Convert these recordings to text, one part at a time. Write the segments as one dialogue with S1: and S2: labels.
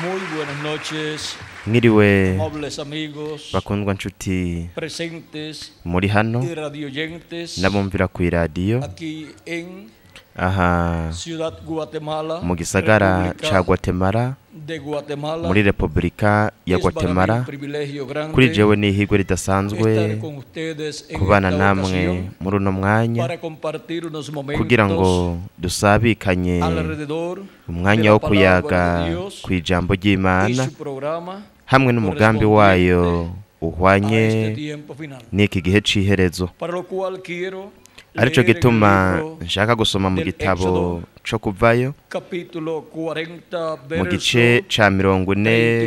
S1: Muy buenas noches,
S2: Mwiriwe
S1: amables amigos
S2: bakundwa nshuti
S1: presentes
S2: muri hano
S1: y radioyentes
S2: n'abumvira ku iradiyo
S1: aquí en
S2: aha
S1: Ciudad Guatemala,
S2: mu gisagara
S1: República
S2: ca Guatemala
S1: de Guatemala.
S2: muri Repubulika ya
S1: Es para mí
S2: Guatemala.
S1: un privilegio grande
S2: Kuri jewe ni ihirwe ridasanzwe
S1: estar con ustedes en
S2: kubana
S1: esta
S2: namwe
S1: ocasión
S2: muri uno mwanya
S1: para compartir unos
S2: kugira ngo
S1: momentos
S2: dusabikanye
S1: alrededor de
S2: umwanya
S1: la
S2: wo kuyaga
S1: palabra de Dios
S2: ku ijambo
S1: y
S2: ry'Imana
S1: su programa
S2: hamwe n'umugambi wayo
S1: a
S2: uhwanye
S1: este tiempo final.
S2: n'iki gihe c'iherezo.
S1: Para lo cual quiero
S2: Arico
S1: leer en el
S2: gituma
S1: libro
S2: nshaka gusoma mu
S1: del
S2: gitabo
S1: Éxodo,
S2: co kuvayo
S1: capítulo 40,
S2: mu gice
S1: verso
S2: ca 40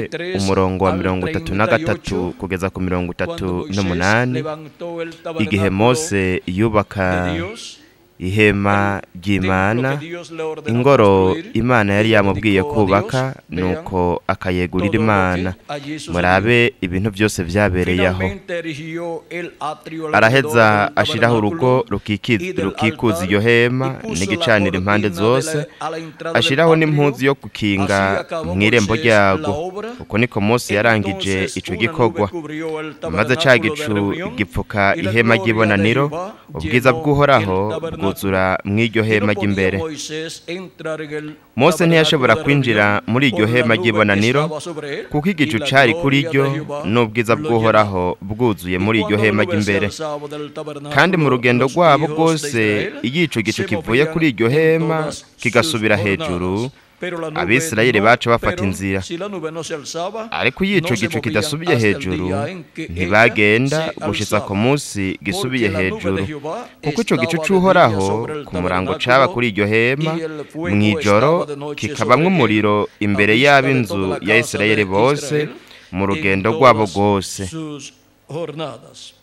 S1: 33
S2: umurongo wa
S1: al
S2: 33
S1: 38,
S2: kugeza ku mirongo itatu
S1: cuando Moisés
S2: n'umunani
S1: levantó el
S2: igihe
S1: tabernáculo
S2: Mose yubaka
S1: de Dios,
S2: ihema
S1: el templo
S2: ry'Imana,
S1: que Dios le ordenó
S2: ingoro
S1: construir,
S2: Imana yari
S1: y lo
S2: yamubwiye
S1: dedicó a
S2: kubaka,
S1: Dios. Vean
S2: nuko akayegurira
S1: todo lo
S2: Imana.
S1: que allí sucedió.
S2: Murabe ibintu byose vyabereye aho.
S1: Finalmente erigió el atrio alrededor
S2: Araheza
S1: del
S2: ashiraho urugo
S1: tabernáculo y del
S2: rukikuza
S1: altar
S2: iryo hema
S1: y puso la
S2: n'igicaniro impande
S1: cortina de
S2: zose,
S1: a la entrada del
S2: ashiraho
S1: atrio.
S2: n'impuzu yo gukinga
S1: Así acabó
S2: mw'irembo
S1: Moisés la
S2: ryago.
S1: obra.
S2: Uko niko Mose yarangije
S1: Entonces
S2: ico
S1: una nube
S2: gikorwa.
S1: cubrió el
S2: Maze ca
S1: tabernáculo de
S2: gicu
S1: reunión
S2: gipfuka
S1: y la
S2: ihema
S1: gloria de
S2: ry'ibonaniro,
S1: Jehová
S2: ubwiza
S1: llenó
S2: bw'Uhoraho
S1: el tabernáculo.
S2: bwuzura mw'iryo
S1: Y no
S2: hema
S1: podía
S2: ry'imbere.
S1: Moisés entrar en el
S2: Mose ntiyashobora
S1: tabernáculo de
S2: kwinjira
S1: reunión
S2: muri iryo
S1: por la
S2: hema
S1: nube que
S2: ry'ibonaniro
S1: estaba sobre él,
S2: kuko
S1: y
S2: igicu
S1: la
S2: cari kuri
S1: gloria
S2: ryo
S1: de Jehová
S2: n'ubwiza
S1: lo llenó.
S2: bw'Uhoraho bwuzuye
S1: Y
S2: muri iryo
S1: cuando la
S2: hema
S1: nube se
S2: ry'imbere.
S1: alzaba del
S2: Kandi mu
S1: tabernáculo,
S2: rugendo
S1: los
S2: rwabo
S1: hijos de
S2: rwose
S1: Israel
S2: iyo ico gicu
S1: se
S2: kivuye
S1: movían
S2: kuri iryo
S1: en
S2: hema
S1: todas sus
S2: kigasubira hejuru,
S1: jornadas. Pero la nube
S2: Abisirayeli
S1: no,
S2: baca bafata
S1: pero
S2: inzira.
S1: si la nube no se alzaba,
S2: Ariko iyo ico
S1: no se
S2: gicu
S1: movían
S2: kidasubiye
S1: hasta el
S2: hejuru,
S1: día en que ella
S2: ntibagenda
S1: se
S2: gushitsa ku
S1: alzaba.
S2: munsi gisubiye
S1: Porque la nube de
S2: hejuru.
S1: Jehová
S2: Kuko ico gicu
S1: estaba de día
S2: c'Uhoraho
S1: sobre el
S2: ku murango caba
S1: tabernáculo
S2: kuri iryo hema,
S1: y el fuego
S2: mw'ijoro
S1: estaba de noche
S2: kikabamwo
S1: sobre él,
S2: umuriro
S1: a
S2: imbere
S1: vista de toda
S2: y'ab'inzu
S1: la
S2: ya
S1: casa
S2: Isirayeli
S1: de
S2: bose
S1: Israel
S2: mu
S1: en
S2: rugendo rwabo
S1: todas
S2: rwose.
S1: sus jornadas.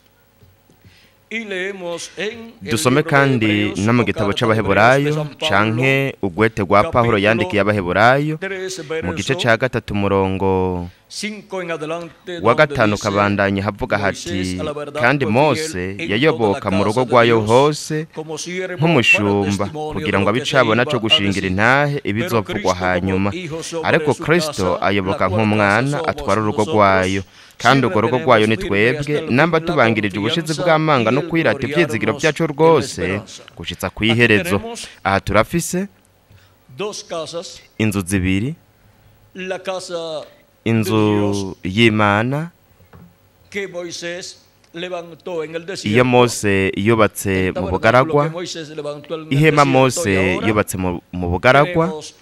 S1: Y leemos en el
S2: Dusome
S1: libro de
S2: kandi
S1: Hebreos
S2: no mu
S1: o
S2: gitabo
S1: carta de Hebreos de
S2: c'Abaheburayo
S1: San Pablo,
S2: canke ugwete rwa Pawulo yandikiye
S1: capítulo
S2: Abaheburayo
S1: 3,
S2: mu gice
S1: verso
S2: ca gatatu umurongo
S1: 5 en adelante,
S2: wa
S1: donde
S2: gatanu
S1: dice,
S2: kabandanya havuga hati
S1: Moisés a la verdad
S2: kandi
S1: fue
S2: Mose
S1: fiel en toda la
S2: yayoboka mu rugo
S1: casa de
S2: rwayo
S1: Dios
S2: hose
S1: como siervo para
S2: nk'umushumba
S1: testimonio
S2: kugira
S1: de
S2: ngo
S1: lo que se
S2: abicabona
S1: iba
S2: co
S1: a
S2: gushingira
S1: decir.
S2: intahe
S1: Pero
S2: ibizovugwa
S1: Cristo como
S2: hanyuma.
S1: hijo sobre
S2: Ariko
S1: su
S2: Kristo
S1: casa, la
S2: ayoboka
S1: cual
S2: nk'umwana
S1: casa somos
S2: atwara urugo
S1: nosotros,
S2: rwayo,
S1: si
S2: kandi urwo rugo rwayo
S1: retenemos
S2: ni
S1: firme
S2: twebwe
S1: hasta el
S2: namba
S1: fin la
S2: tubangirije ubushizi
S1: confianza
S2: bw'amanga
S1: y
S2: no
S1: el
S2: kwirata ivyizigiro
S1: gloriarnos
S2: vyacu
S1: en la
S2: rwose
S1: esperanza.
S2: gushitsa
S1: Aquí
S2: kw'iherezo.
S1: tenemos
S2: Aha turafise
S1: dos casas,
S2: inzu zibiri,
S1: la casa de
S2: inzu
S1: Dios
S2: y'Imana
S1: que Moisés levantó en el
S2: iyo
S1: desierto,
S2: Mose yubatse
S1: el
S2: mu
S1: tabernáculo
S2: bugaragwa,
S1: que Moisés levantó en el
S2: ihema
S1: desierto, y
S2: Mose
S1: ahora
S2: yubatse mu bugaragwa.
S1: tenemos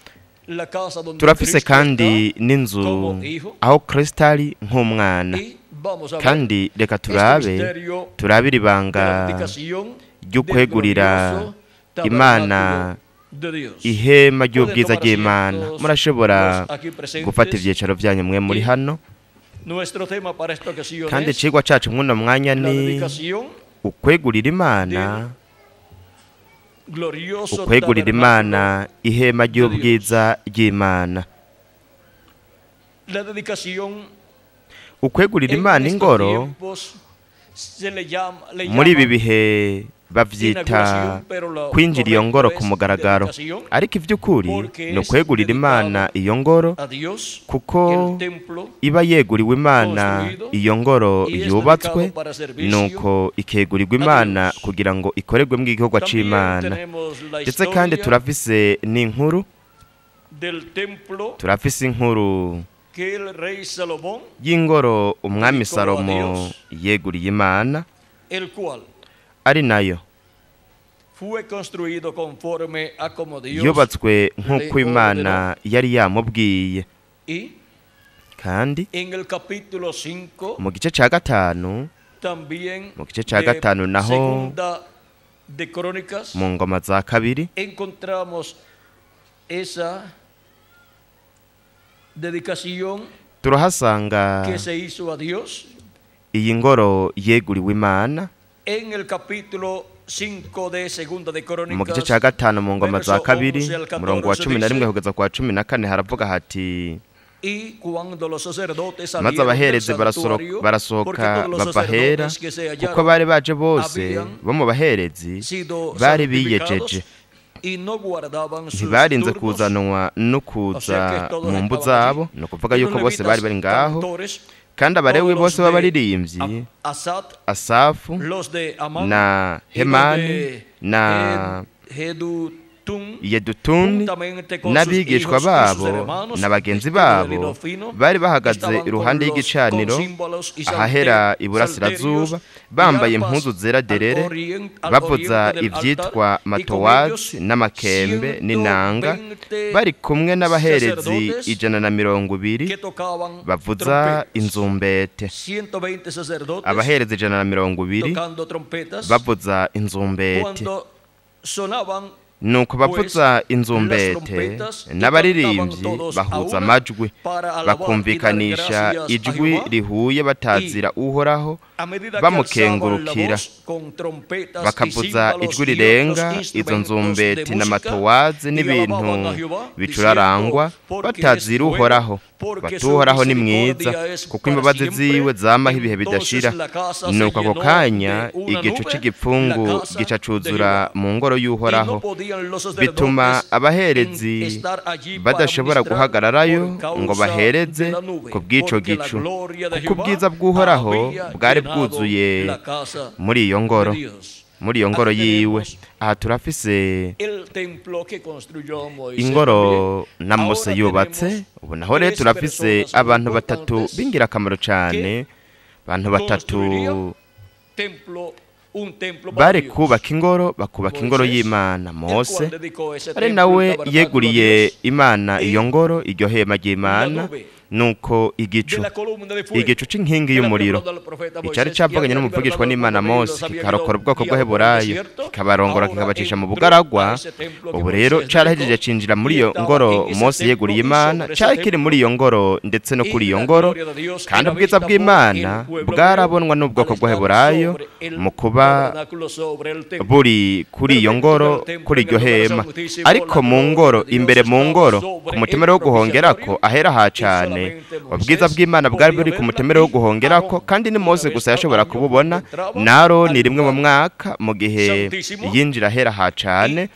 S1: la casa donde
S2: Turafise
S1: Cristo
S2: kandi
S1: está
S2: n'inzu
S1: como hijo,
S2: aho Kristo ari nk'umwana.
S1: y vamos a ver
S2: Kandi reka
S1: este
S2: turabe
S1: misterio
S2: turabe
S1: de la
S2: ibanga
S1: dedicación del
S2: ry'ukwegurira
S1: glorioso
S2: Imana
S1: tabernáculo de Dios.
S2: ihema
S1: Pueden
S2: ry'ubwiza
S1: tomar
S2: ry'Imana.
S1: asientos
S2: Murashobora
S1: los aquí
S2: gufata
S1: presentes.
S2: ivyicaro vyanyu mwe muri
S1: Y
S2: hano.
S1: nuestro tema para esta ocasión
S2: Kandi
S1: es
S2: icigwa cacu mw'uno mwanya
S1: la
S2: ni
S1: dedicación
S2: ukwegurira Imana,
S1: del glorioso
S2: ukwegurira
S1: tabernáculo
S2: Imana ihema
S1: de Dios.
S2: ry'ubwiza ry'Imana.
S1: La dedicación
S2: Ukwegurira
S1: en
S2: Imana
S1: estos
S2: ingoro
S1: tiempos se le llama, le
S2: muri ibi
S1: llaman
S2: bihe bavyita
S1: inauguración, pero lo
S2: kwinjira iyo
S1: correcto
S2: ngoro ku
S1: es
S2: mugaragaro,
S1: dedicación,
S2: ariko ivy'ukuri
S1: porque
S2: ni
S1: es
S2: ukwegurira Imana
S1: dedicado
S2: iyo ngoro
S1: a Dios
S2: kuko
S1: el templo
S2: iba yeguriwe Imana
S1: construido
S2: iyo ngoro
S1: y es
S2: yubatswe,
S1: dedicado para servicio
S2: nuko ikegurirwa
S1: a
S2: Imana
S1: Dios.
S2: kugira ngo ikorerwemwo igikorwa
S1: También
S2: c'Imana.
S1: tenemos la
S2: Ndetse kandi
S1: historia
S2: turafise n'inkuru,
S1: del templo
S2: turafise inkuru
S1: que el rey Salomón,
S2: y'ingoro umwami
S1: dedicó a
S2: Salomo
S1: Dios,
S2: yeguriye Imana,
S1: el cual
S2: ari nayo
S1: fue construido conforme a como Dios
S2: yubatswe
S1: le
S2: nk'uko Imana
S1: ordenó.
S2: yari yamubwiye.
S1: Y
S2: Kandi
S1: en el capítulo 5
S2: mu gice ca gatanu,
S1: también
S2: mu gice ca
S1: de
S2: gatanu naho
S1: Segunda de Crónicas
S2: mu ngoma za kabiri
S1: encontramos esa dedicación
S2: turahasanga
S1: que se hizo a Dios.
S2: iyi ngoro yeguriwe Imana.
S1: En el capítulo 5 de Segunda de
S2: Mu gice
S1: Crónicas,
S2: ca gatanu mu ngoma za
S1: verso
S2: kabiri
S1: 11 al
S2: umurongo wa
S1: 14
S2: 11
S1: dice,
S2: kugeza kwa 14 haravuga hati
S1: y cuando los sacerdotes
S2: maze
S1: salieron del
S2: abaherezi
S1: santuario,
S2: barasohoka
S1: porque todos los
S2: bava ahera,
S1: sacerdotes que se
S2: kuko
S1: hallaron
S2: bari baje bose
S1: habían
S2: bo mu baherezi
S1: sido
S2: bari
S1: santificados
S2: biyejeje. Ntibarinze kuzanwa no kuza mu mbu zabo, ni ukuvuga yuko bose bari bari ngaho. Kandi Abalewi bose b'abaririmbyi, Asafu na Hemani na Yedutuni n'abigishwa babo na bagenzi babo bari bahagaze iruhande y'igicaniro ahahera iburasirazuba, bambaye impuzu zera derere, bavuza ibyitwa matowazi n'amakembe n'inanga, bari kumwe n'abaherezi 120 bavuza inzumbete. Abaherezi 120 bavuza inzumbete. Nuko bavuza inzumbete n'abaririmbyi bahuza amajwi, bakumvikanisha ijwi rihuye batazira Uhoraho, bamukengurukira, bakavuza ijwi rirenga izo nzumbeti n'amatowazi n'ibintu bicurarangwa, batazira Uhoraho, bati Uhoraho ni mwiza, kuko imbabazi ziwe zamaho ibihe bidashira. Nuko ako kanya igicu c'igipfungu gica cuzura mu ngoro y'Uhoraho, bituma abaherezi badashobora guhagararayo ngo bahereze ku bw'ico gicu, kuko ubwiza bw'Uhoraho bwari bwuzuye muri iyo ngoro, muri iyo ngoro yiwe. Aha turafise ingoro na Mose yubatse. Ubu naho rero turafise abantu batatu b'ingirakamaro cyane, abantu batatu bari kubaka ingoro, bakubaka ingoro y'Imana. Mose ari nawe yeguriye Imana iyo ngoro, iryo hema ry'Imana. Nuko igicu c'inkingi y'umuriro icari cavuganye n'umuvugishwa n'Imana Mose, kikarokora ubwoko bw'Abaheburayo, kikabarongora, kikabacisha mu bugaragwa. Ubu rero carahejeje cinjira muri iyo ngoro Mose yeguriye Imana, cari kiri muri iyo ngoro ndetse no kuri iyo ngoro, kandi ubwiza bw'Imana bwarabonwa n'ubwoko bw'Abaheburayo mu kuba buri kuri iyo ngoro, kuri iryo hema. Ariko mu ngoro imbere, mu ngoro ku mutemere wo guhongerako ahera ha cane, ubwiza bw'Imana bwari buri ku mutemere wo guhongerako, kandi ni Mose gusa yashobora kububona na Aroni rimwe mu mwaka mu gihe yinjira ahera ha cane.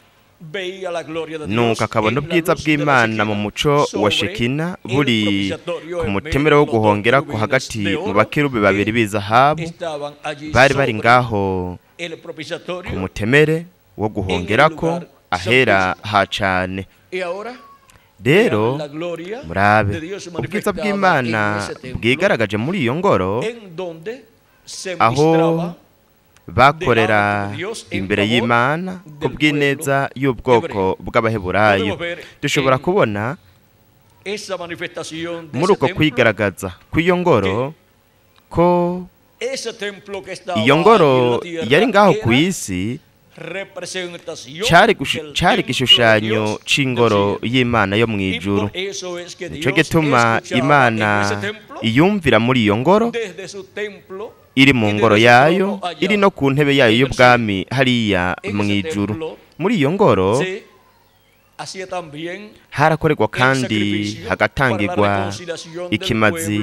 S2: Nuko akabona ubwiza bw'Imana mu muco wa Shekina buri ku mutemere wo guhongerako hagati mu bakerubi babiri b'izahabu bari bari ngaho ku mutemere wo guhongerako ahera ha cane. Rero murabe ubwiza bw'Imana bwigaragaje muri iyo ngoro, aho bakorera imbere y'Imana ku bw'ineza y'ubwoko bw'Abaheburayo. Dushobora kubona muri uko kwigaragaza kw'iyo ngoro ko iyo ngoro yari ngaho ku isi cari igishushanyo c'ingoro y'Imana yo mw'ijuru. Nico gituma Imana iyumvira muri iyo ngoro, iri mu ngoro yayo, iri no ku ntebe yayo y'ubwami hariya mw'ijuru. Muri iyo ngoro harakorerwa kandi hagatangirwa ikimazi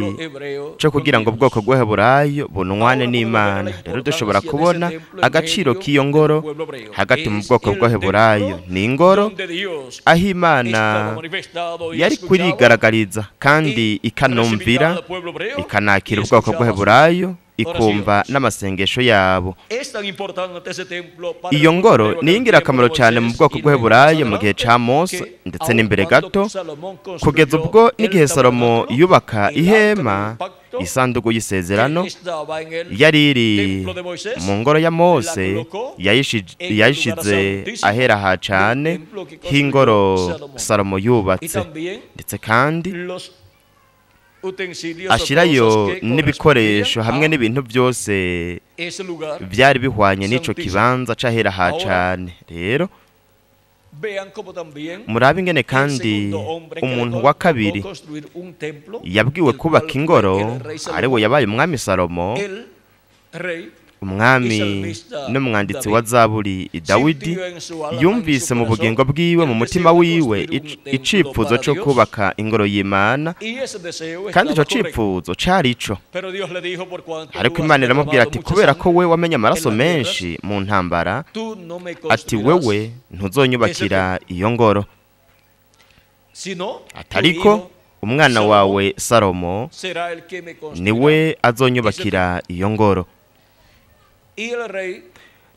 S2: cyo kugira ngo ubwoko bw'Abaheburayo bunwane n'Imana. Rero dushobora kubona agaciro k'iyo ngoro hagati mu bwoko bw'Abaheburayo. Ni ingoro aho Imana yari kurigaragariza kandi ikanumvira, ikanakira ubwoko bw'Abaheburayo, ikumva n'amasengesho yabo. Iyo ngoro ni ingirakamaro cyane mu bwoko bw'Abaheburayo mu gihe ca Mose ndetse n'imbere gato, kugeza ubwo n'igihe Salomo yubaka ihema, isanduku y'isezerano yari iri mu ngoro ya Mose, yayishize ahera ha cane h'ingoro Salomo yubatse, ndetse kandi ashirayo n'ibikoresho hamwe n'ibintu byose byari bihwanye n'ico kibanza c'ahera ha cane. Rero murabe ingene kandi umuntu wa kabiri yabwiwe kubaka ingoro, ariwe yabaye umwami Salomo, Umwami n'umwanditsi wa Zaburi Dawidi yumvise mu bugingo bwiwe, mu mutima wiwe, icifuzo cyo kubaka ingoro y'Imana, kandi ico cifuzo cari ico. Ariko Imana iramubwira ati kubera ko we wamenye amaraso menshi mu ntambara, ati wewe ntuzonyubakira iyo ngoro, atariko umwana wawe Salomo niwe azonyubakira iyo ngoro.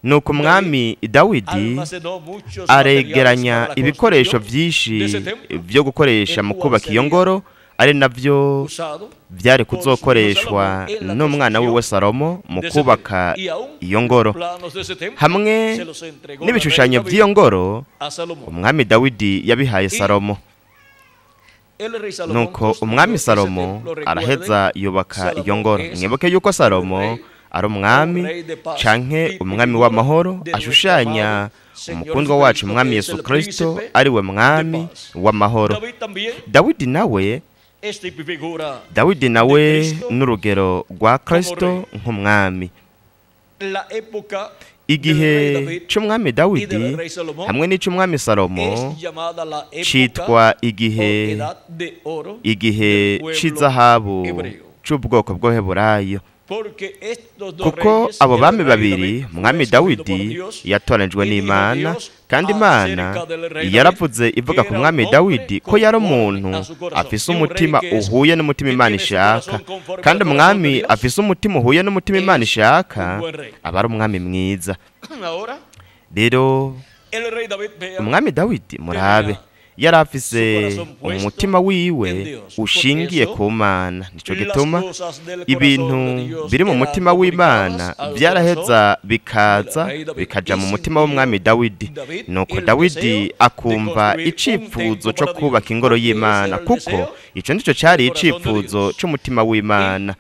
S2: Nuko umwami Dawidi aregeranya ibikoresho byinshi byo gukoresha mu kubaka iyo ngoro, ari navyo byari kuzokoreshwa n'umwana wiwe Salomo mu kubaka iyo ngoro. Hamwe n'ibishushanyo by'iyo ngoro umwami Dawidi yabihaye Salomo. Nuko umwami Salomo araheza yubaka iyo ngoro. Mwibuke yuko Salomo ari umwami canke umwami w'amahoro, ashushanya umukundwa wacu umwami Yesu Kristo, ari we mwami w'amahoro. Dawidi nawe n'urugero rwa Kristo nk'umwami. Igihe c'umwami Dawidi hamwe n'ic'umwami Salomo citwa igihe c'izahabu c'ubwoko bw'Abaheburayo, kuko abo bami babiri, umwami Dawidi yatoranijwe n'Imana, kandi Imana yaravuze ivuga ku mwami Dawidi ko yari umuntu afise umutima uhuye n'umutima Imana ishaka, kandi umwami afise umutima uhuye n'umutima Imana ishaka aba ari umwami mwiza. Rero umwami Dawidi murabe yari afise umutima wiwe ushingiye ku Mana. Nico gituma ibintu biri mu mutima w'Imana byaraheza bikaza bikaja mu mutima w'umwami Dawidi. Nuko Dawidi akumva icifuzo cyo kubaka ingoro y'Imana, kuko ico nico cari icifuzo c'umutima w'Imana.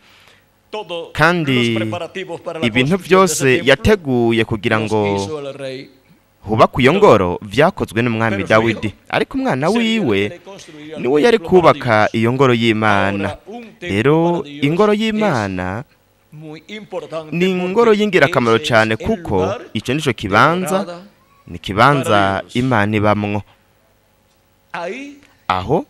S2: Kandi ibintu byose yateguye kugira ngo hubakwa iyo ngoro vyakozwe n'umwami Dawidi, ariko umwana wiwe niwe yari kubaka iyo ngoro y'Imana. Rero ingoro y'Imana ni ingoro y'ingirakamaro cyane, kuko ico nico kibanza, ni kibanza Imana ibamwo. Aho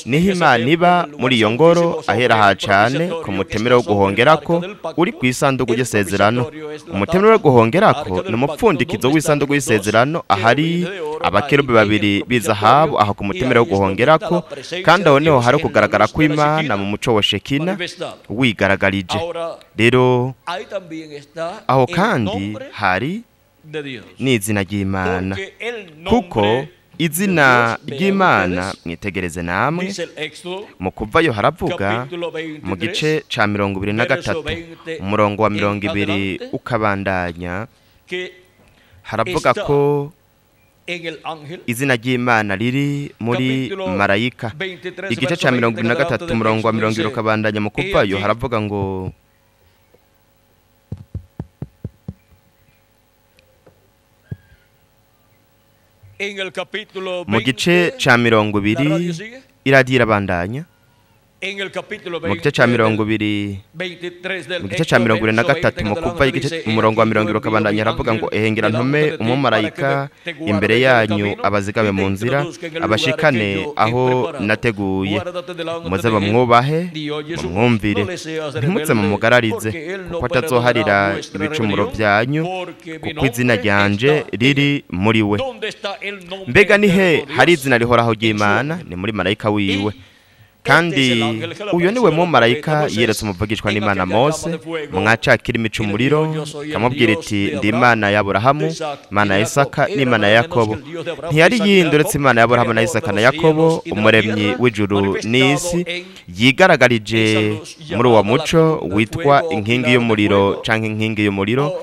S2: niho Imana iba muri iyo ngoro, ahera ha cane ku mutemero wo guhongerako uri ku isanduku y'isezerano. Umutemero wo guhongerako ni umupfundikizo w'isanduku y'isezerano, ahari abakerubi babiri b'izahabu aho ku mutemero wo guhongerako, kandi aho niho hari kugaragara kw'Imana mu muco wa Shekina wigaragarije. Rero aho kandi hari n'izina ry'Imana, kuko izina ry'Imana, mwitegereze namwe, mu kuvayo haravuga mu gice ca 23 umurongo wa 20 ukabandanya, haravuga ko izina ry'Imana riri muri marayika. Igice ca 23 umurongo wa 20 ukabandanya mu kuvayo haravuga ngo mu gice ca 20 iradiyo irabandanya. Mu gice ca 20, mu gice ca 23 mu kuva umurongo wa 20 ukabandanya haravuga ngo ehengera ntume umumarayika imbere yanyu abazigabe mu nzira, abashikane aho nateguye, muze bamwubahe mumwumvire, ntimutse mumugararize, kuko atazoharira ibicumuro byanyu, kuko izina ryanje riri muri we. Mbega nihe hari izina rihoraho ry'Imana? Ni muri marayika wiwe. Kandi uyo niwe mumarayika yeretse umuvugishwa n'Imana Mose mwacakira imico umuriro, kamubwira iti ndi Imana ya Aburahamu, Imana ya Isaka n'Imana ya Yakobo. Ntiyari yindi uretse Imana ya Aburahamu na Isaka na Yakobo, umuremyi w'ijuru n'isi, yigaragarije muri uwo muco witwa inkingi y'umuriro canke inkingi y'umuriro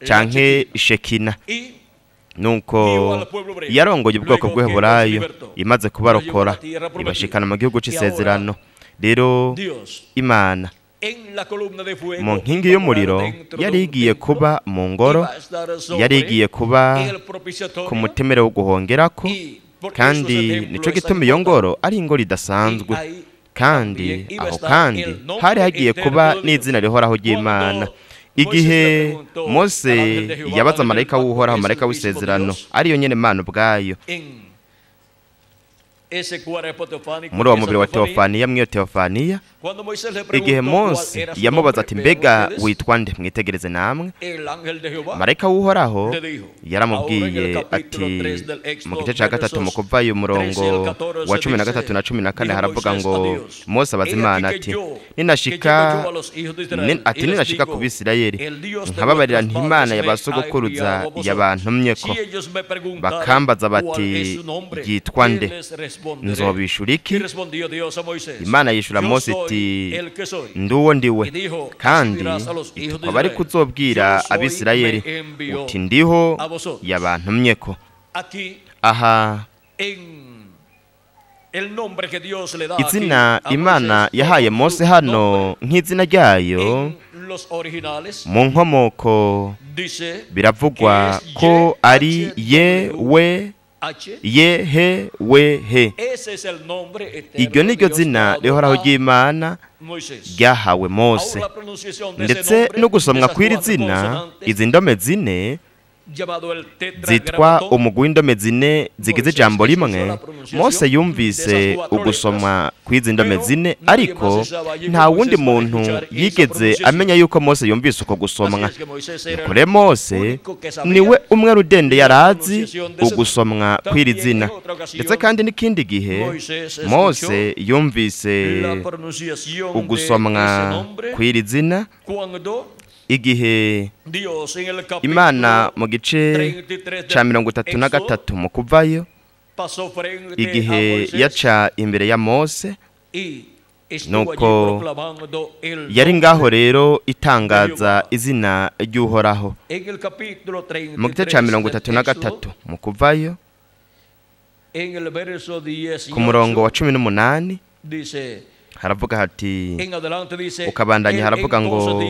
S2: canke Shekina. Nuko yarongoye ubwoko bw'Abaheburayo imaze kubarokora ibashikana mu gihugu c'isezerano. Rero Imana mu nkingi y'umuriro yari igiye kuba mu ngoro, yari igiye kuba ku mutemero wo guhongerako, kandi nico gituma iyo ngoro ari ingoro idasanzwe. Kandi aho kandi hari hagiye kuba n'izina rihoraho ry'Imana. Igihe Mose yabaza marayika w'Uhoraho, marayika w'isezerano, ariyo nyene Mana ubwayo, muri uwo mubiri wa teofaniya, mw'iyo teofaniya, igihe Mose yamubaza ati mbega witwa nde, mwitegereze namwe, marayika w'Uhoraho yaramubwiye ati mu gice cya 3 mu kuvayo umurongo wa 13 na 14 haravuga ngo Mose abaza Imana ati ninashika ku Bisirayeli nkababarira nti Imana yabasogokuruza yabantumye ko, bakambaza bati yitwa nde, nzobishura iki? Imana yishura Mose iti nduwo ndiwe, kandi tukaba ari kuzobwira Abisirayeli uti ndiho yabantumye ko. Aha izina Imana yahaye Mose hano nk'izina ryayo mu nkomoko biravugwa ko ari ye we ye he we he. Iryo ni ryo zina rihoraho ry'Imana ryahawe Mose. Ndetse no gusomwa kw'iri zina, izi ndome zine zitwa umugwi w'indome zine zigize ijambo rimwe. Mose yumvise ugusomwa kw'izi ndome zine, ariko nta wundi muntu yigeze amenya yuko Mose yumvise uko gusomwa. Kure Mose niwe umwe rudende yarazi ugusomwa kw'iri zina. Ndetse kandi n'ikindi gihe Mose yumvise ugusomwa kw'iri zina igihe Imana mu gice ca 33 mu kuvayo, igihe yaca imbere ya Mose, nuko yari ngaho rero itangaza izina ry'Uhoraho. Mu gice ca 33 mu kuvayo, ku murongo wa 18 haravuga hati, ukabandanya haravuga ngo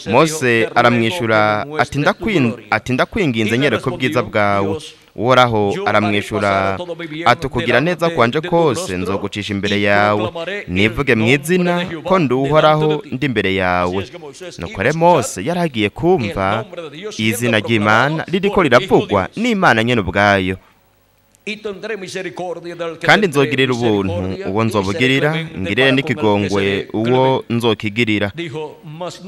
S2: Mose aramwishura ati ndakwinginze nyereka ubwiza bwawe. Uhoraho aramwishura ati kugira neza kwanje kose nzogucisha imbere yawe, nivuge mu izina ko ndi Uhoraho ndi imbere yawe. Nuko rero Mose yaragiye kumva izina ry'Imana ririko riravugwa n'Imana nyene ubwayo. Kandi nzogirira ubuntu uwo nzobugirira, ngirire n'ikigongwe uwo nzokigirira.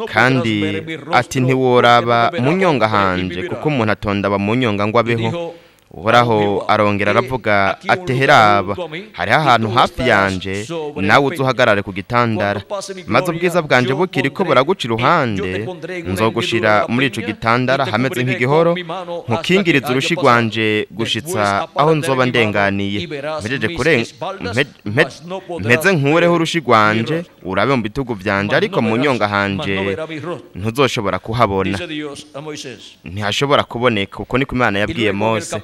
S2: Kandi ati ntiworaba mu nyonga hanje, kuko umuntu atondaba mu nyonga ngo abeho. Uhoraho arongera aravuga ati heraba hariho ahantu hafi yanje, nawe uzuhagarare ku gitandara, maze ubwiza bwanje bukiriko buraguca iruhande, nzogushira muri ico gitandara hameze nk'igihoro, nkukingiriza urushi rwanje gushitsa aho nzoba ndenganiye. Mpeze nkureho urushi rwanje urabe mu bitugu vyanje, ariko mu nyonga hanje ntuzoshobora kuhabona, ntihashobora kuboneka. Uko niko Imana yabwiye Mose.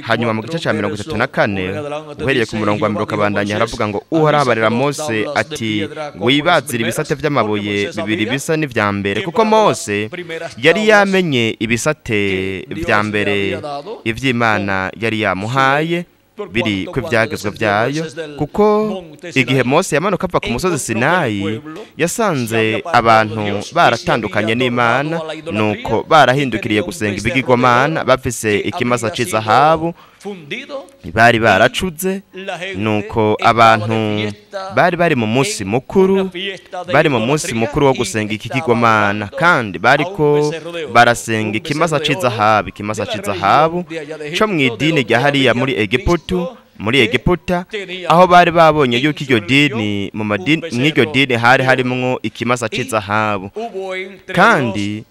S2: Hanyuma mu gice cya 34 uhereye ku murongo wa 1 ukabandanya haravuga ngo Uhoraho abarira Mose ati wibazira ibisate vy'amabuye bibiri bisa n'ivya mbere, kuko Mose yari yamenye ibisate vya mbere ivy'Imana yari yamuhaye biri ku byagezwe byayo. Kuko igihe Mose yamanuka ava ku musozi Sinayi, yasanze abantu baratandukanye n'Imana, nuko barahindukiriye gusenga ibigirwamana, bafise ikimasa c'izahabu bari baracuze. Nuko abantu bari mu munsi mukuru, bari mu munsi mukuru wo gusenga ikigirwamana, kandi bariko barasenga ikimasa c'izahabu, ikimasa c'izahabu co mu idini rya hariya muri Egiputa, aho bari babonye yuko iryo dini mu madini mw'iryo dini hari harimwo ikimasa c'izahabu. Kandi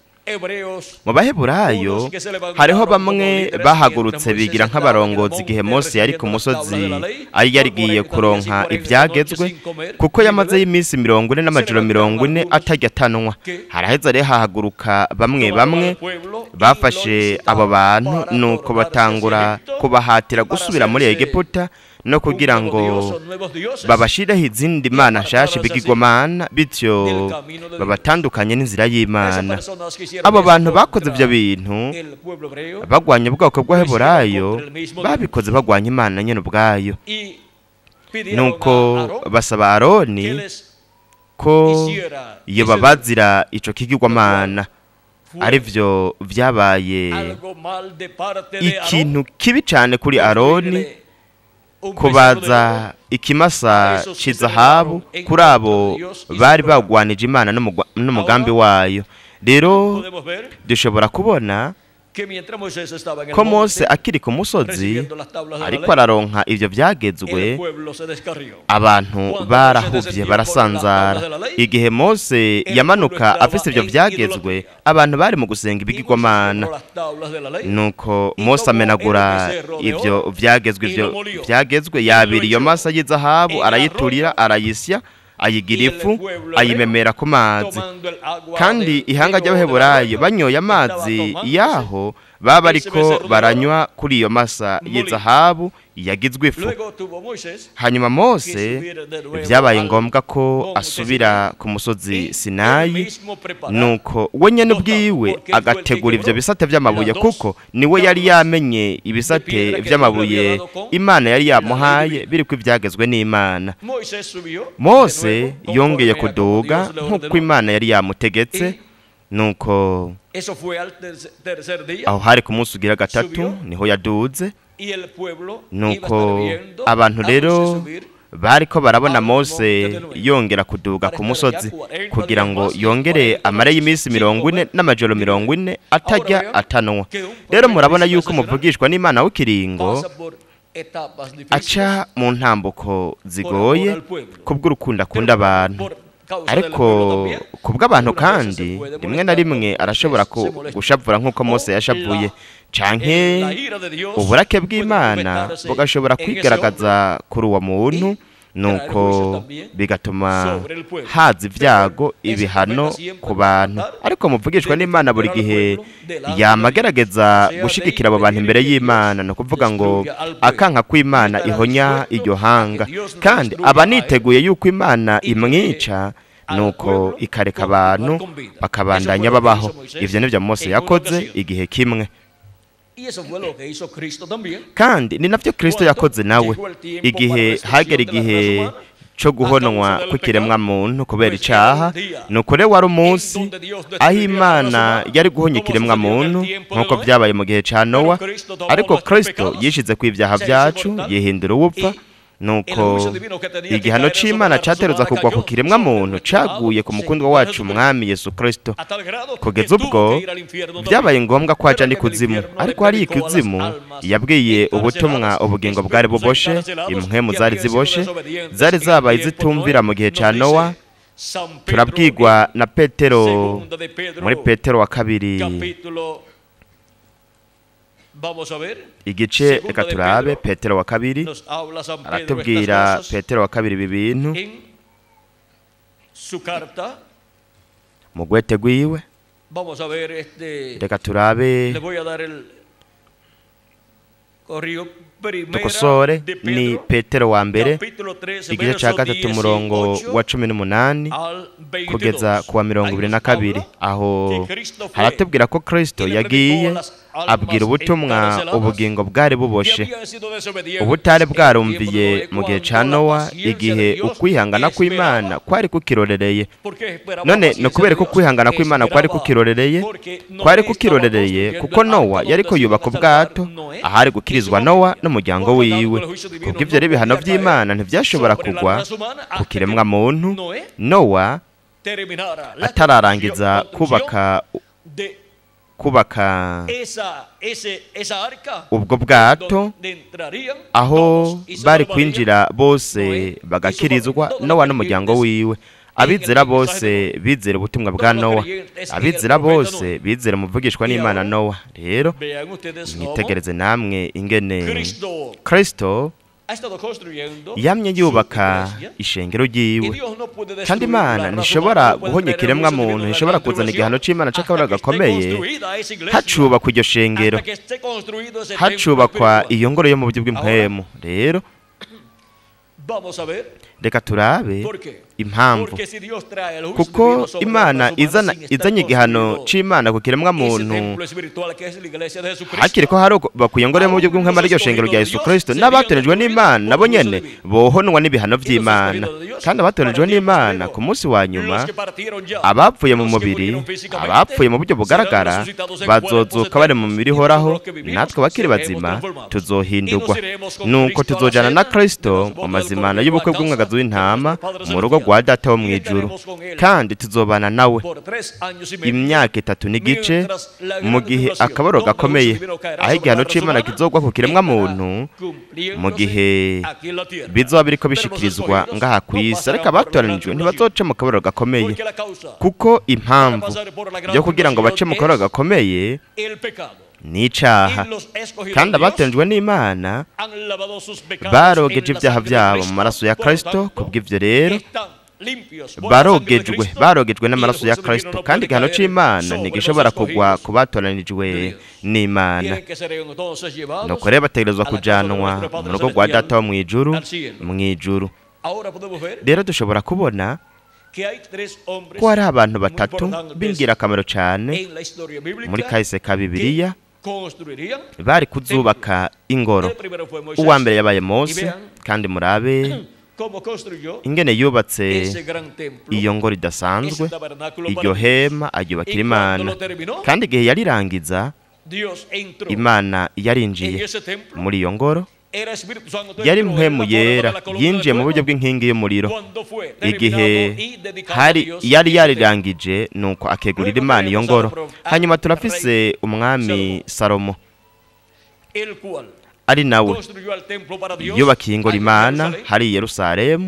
S2: mu Baheburayo hariho bamwe bahagurutse bigira nk'abarongozi igihe Mose yari ku musozi ari yarigiye kuronka ibyagezwe, kuko yamaze iminsi 40 n'amajoro 40 atarya atanwa. Haraheza rero hahaguruka bamwe bamwe bafashe abo bantu, nuko batangura kubahatira gusubira muri Egiputa no kugira ngo babashireho izindi mana nshasha ibigirwamana, bityo babatandukanye n'inzira y'Imana. Abo bantu bakoze ibyo bintu bagwanya ubwoko bw'Abaheburayo, babikoze bagwanya Imana nyene ubwayo. Nuko basaba Aroni ko iyo babazira ico kigirwamana. Arivyo vyabaye ikintu kibi cyane kuri Aroni, kubaza ikimasa c'izahabu kuri abo bari bagwanije Imana n'umugambi wayo. Rero dushobora kubona ko Mose akiri ku musozi ariko araronka ivyo vyagezwe, abantu barahuvye barasanzara. Igihe Mose yamanuka afise ivyo vyagezwe, abantu bari mu gusenga ibigirwamana. Nuko Mose amenagura ivyo vyagezwe, yabira iyo masa y'izahabu, arayiturira, arayisya, ayigira ifu, ayimemera ku mazi. Kandi ihanga ry'Abaheburayo banyoye amazi yaho baba ariko baranywa kuri iyo masa y'izahabu yagizwe ifu. Hanyuma Mose byabaye ngombwa ko asubira ku musozi Sinayi, nuko we nyene ubwiwe agategura ivyo bisate vy'amabuye, kuko niwe yari yamenye ibisate vy'amabuye Imana yari yamuhaye biriko ivyagezwe n'Imana. Mose yongeye kuduga nk'uko Imana yari yamutegetse. Nuko aho hari ku munsi ugira gatatu niho yaduze. Nuko abantu rero bariko barabona Mose yongera kuduga ku musozi kugira ngo yongere amare y'iminsi 40 n'amajoro 40 atajya atanwa. Rero murabona yuko muvugishwa n'Imana w'ikiringo aca mu ntambuko zigoye kubw'urukundo akunda abantu. Ariko kubw'abantu kandi rimwe na rimwe arashobora gushavura nk'uko Mose yashavuye, canke uburake bw'Imana bugashobora kwigaragaza kuri uwo muntu, nuko bigatuma haza ibyago, ibihano ku bantu. Ariko muvugishwa n'Imana buri gihe yamagerageza gushigikira abo bantu imbere y'Imana, no kuvuga ngo akanka kw'Imana ihonya iryo hanga, kandi aba niteguye yuko Imana imwica, nuko ikareka abantu bakabandanya babaho. Ivyo nivyo Mose yakoze igihe kimwe, kandi ni navyo Kristo yakoze nawe igihe hagera igihe cyo guhonwa kw'ikiremwa muntu kubera icaha. Nuko rero wari umunsi aho Imana yari guhonya ikiremwa muntu nk'uko vyabaye mu gihe ca Nowa, ariko Kristo yishize ku ivyaha vyacu, yihindura uwupfa. Nuko igihano c'Imana cateruza kugwa ku kiremwa muntu caguye ku mukundwa wacu Umwami Yesu Kristo, kugeza ubwo byabaye ngombwa ko aja n'ikuzimu. Ariko hari ikuzimu yabwiye ubutumwa ubugingo bwari buboshe, impwemu zari ziboshe, zari zabaye zitumvira mu gihe ca Nowa. Turabwirwa na Petero muri Petero wa kabiri igice, reka turabe Petero wa kabiri aratubwira Petero wa kabiri ibi bintu mu gwete rwiwe. Reka turabe dukosore, ni Petero wa mbere igice ca 3 umurongo wa 18 kugeza kuwa 22. Aho haratubwira ko Kristo yagiye abwira ubutumwa ubugingo bwari buboshe, ubutare bwarumviye mu gihe ca Nowa, igihe ukwihangana kw'Imana kwari kukirorereye. None no kubera ko kwihangana kw'Imana kwari kukirorereye, kwari kukirorereye kuko Nowa yariko yubaka ubwato ahari gukirizwa Nowa n'umuryango wiwe. Kubwo ivyo rero ibihano vy'Imana ntivyashobora kugwa ku kiremwa muntu Nowa atararangiza kubaka ubwo bwato aho bari kwinjira bose bagakirizwa Nowa n'umuryango wiwe. Abizera bose bizera ubutumwa bwa Nowa, abizera bose bizera umuvugishwa n'Imana Nowa. Rero mwitegereze namwe ingene Kristo yamye yubaka ishengero ryiwe, kandi Imana ntishobora guhonya ikiremwa muntu, ntishobora kuzana igihano c'Imana c'akabura gakomeye hacubakwa iryo shengero, hacubakwa iyo ngoro yo mu buryo bw'impwemu. Rero Reka turabe impamvu. Kuko Imana izanye igihano c'Imana ku kiremwa muntu hakiri ko hari bakwiye ngo mu buryo bw'impwemu ariryo shengero rya Yesu Kristo, n'abatoranijwe n'Imana nabo nyene bohonwa n'ibihano vy'Imana. Kandi abatoranijwe n'Imana ku munsi wa nyuma, abapfuye mu mubiri, abapfuye mu buryo bugaragara, bazozuka bari mu mibiri ihoraho, natwe bakiri bazima tuzohindurwa. Nuko tuzojana na Kristo mu mazimana y'ubukwe bw'umwagazi w'intama mu rugo rwa Data wo mw'ijuru, kandi tuzobana nawe imyaka 3 n'igice mu gihe akabaro gakomeye, aho igihano c'Imana kizogwa ku kiremwa muntu mu gihe bizoba biriko bishikirizwa ngaha kw'isi. Ariko abatoranijwe ntibazoca mu kabaro gakomeye, kuko impamvu yo kugira ngo bace mu kabaro gakomeye n'icaha. Kandi abatoranijwe n'Imana barogeje ibyaha byabo mu maraso ya Kristo. Kubw'ivyo rero barogejwe n'amaraso ya Kristo, kandi igihano c'Imana ntigishobora kugwa ku batoranijwe n'Imana. Nuko rero bategerezwa kujanwa mu rugo rwa Data wo mw'ijuru. Rero dushobora kubona ko hari abantu batatu b'ingirakamaro cyane muri kahise ka Bibiliya bari kuzubaka ingoro. Uwa mbere yabaye Mose, kandi murabe ingene yubatse iyo ngoro idasanzwe, iryo hema aryubakira Imana. Kandi igihe yarirangiza, Imana yarinjiye muri iyo ngoro, yari mpwemu yera yinjiye mu buryo bw'inkingi y'umuriro. Igihe hari yari yarirangije, nuko akegurira Imana iyo ngoro. Hanyuma turafise umwami Salomo, ari nawe yubakiye ingoro Imana hari Yerusalemu,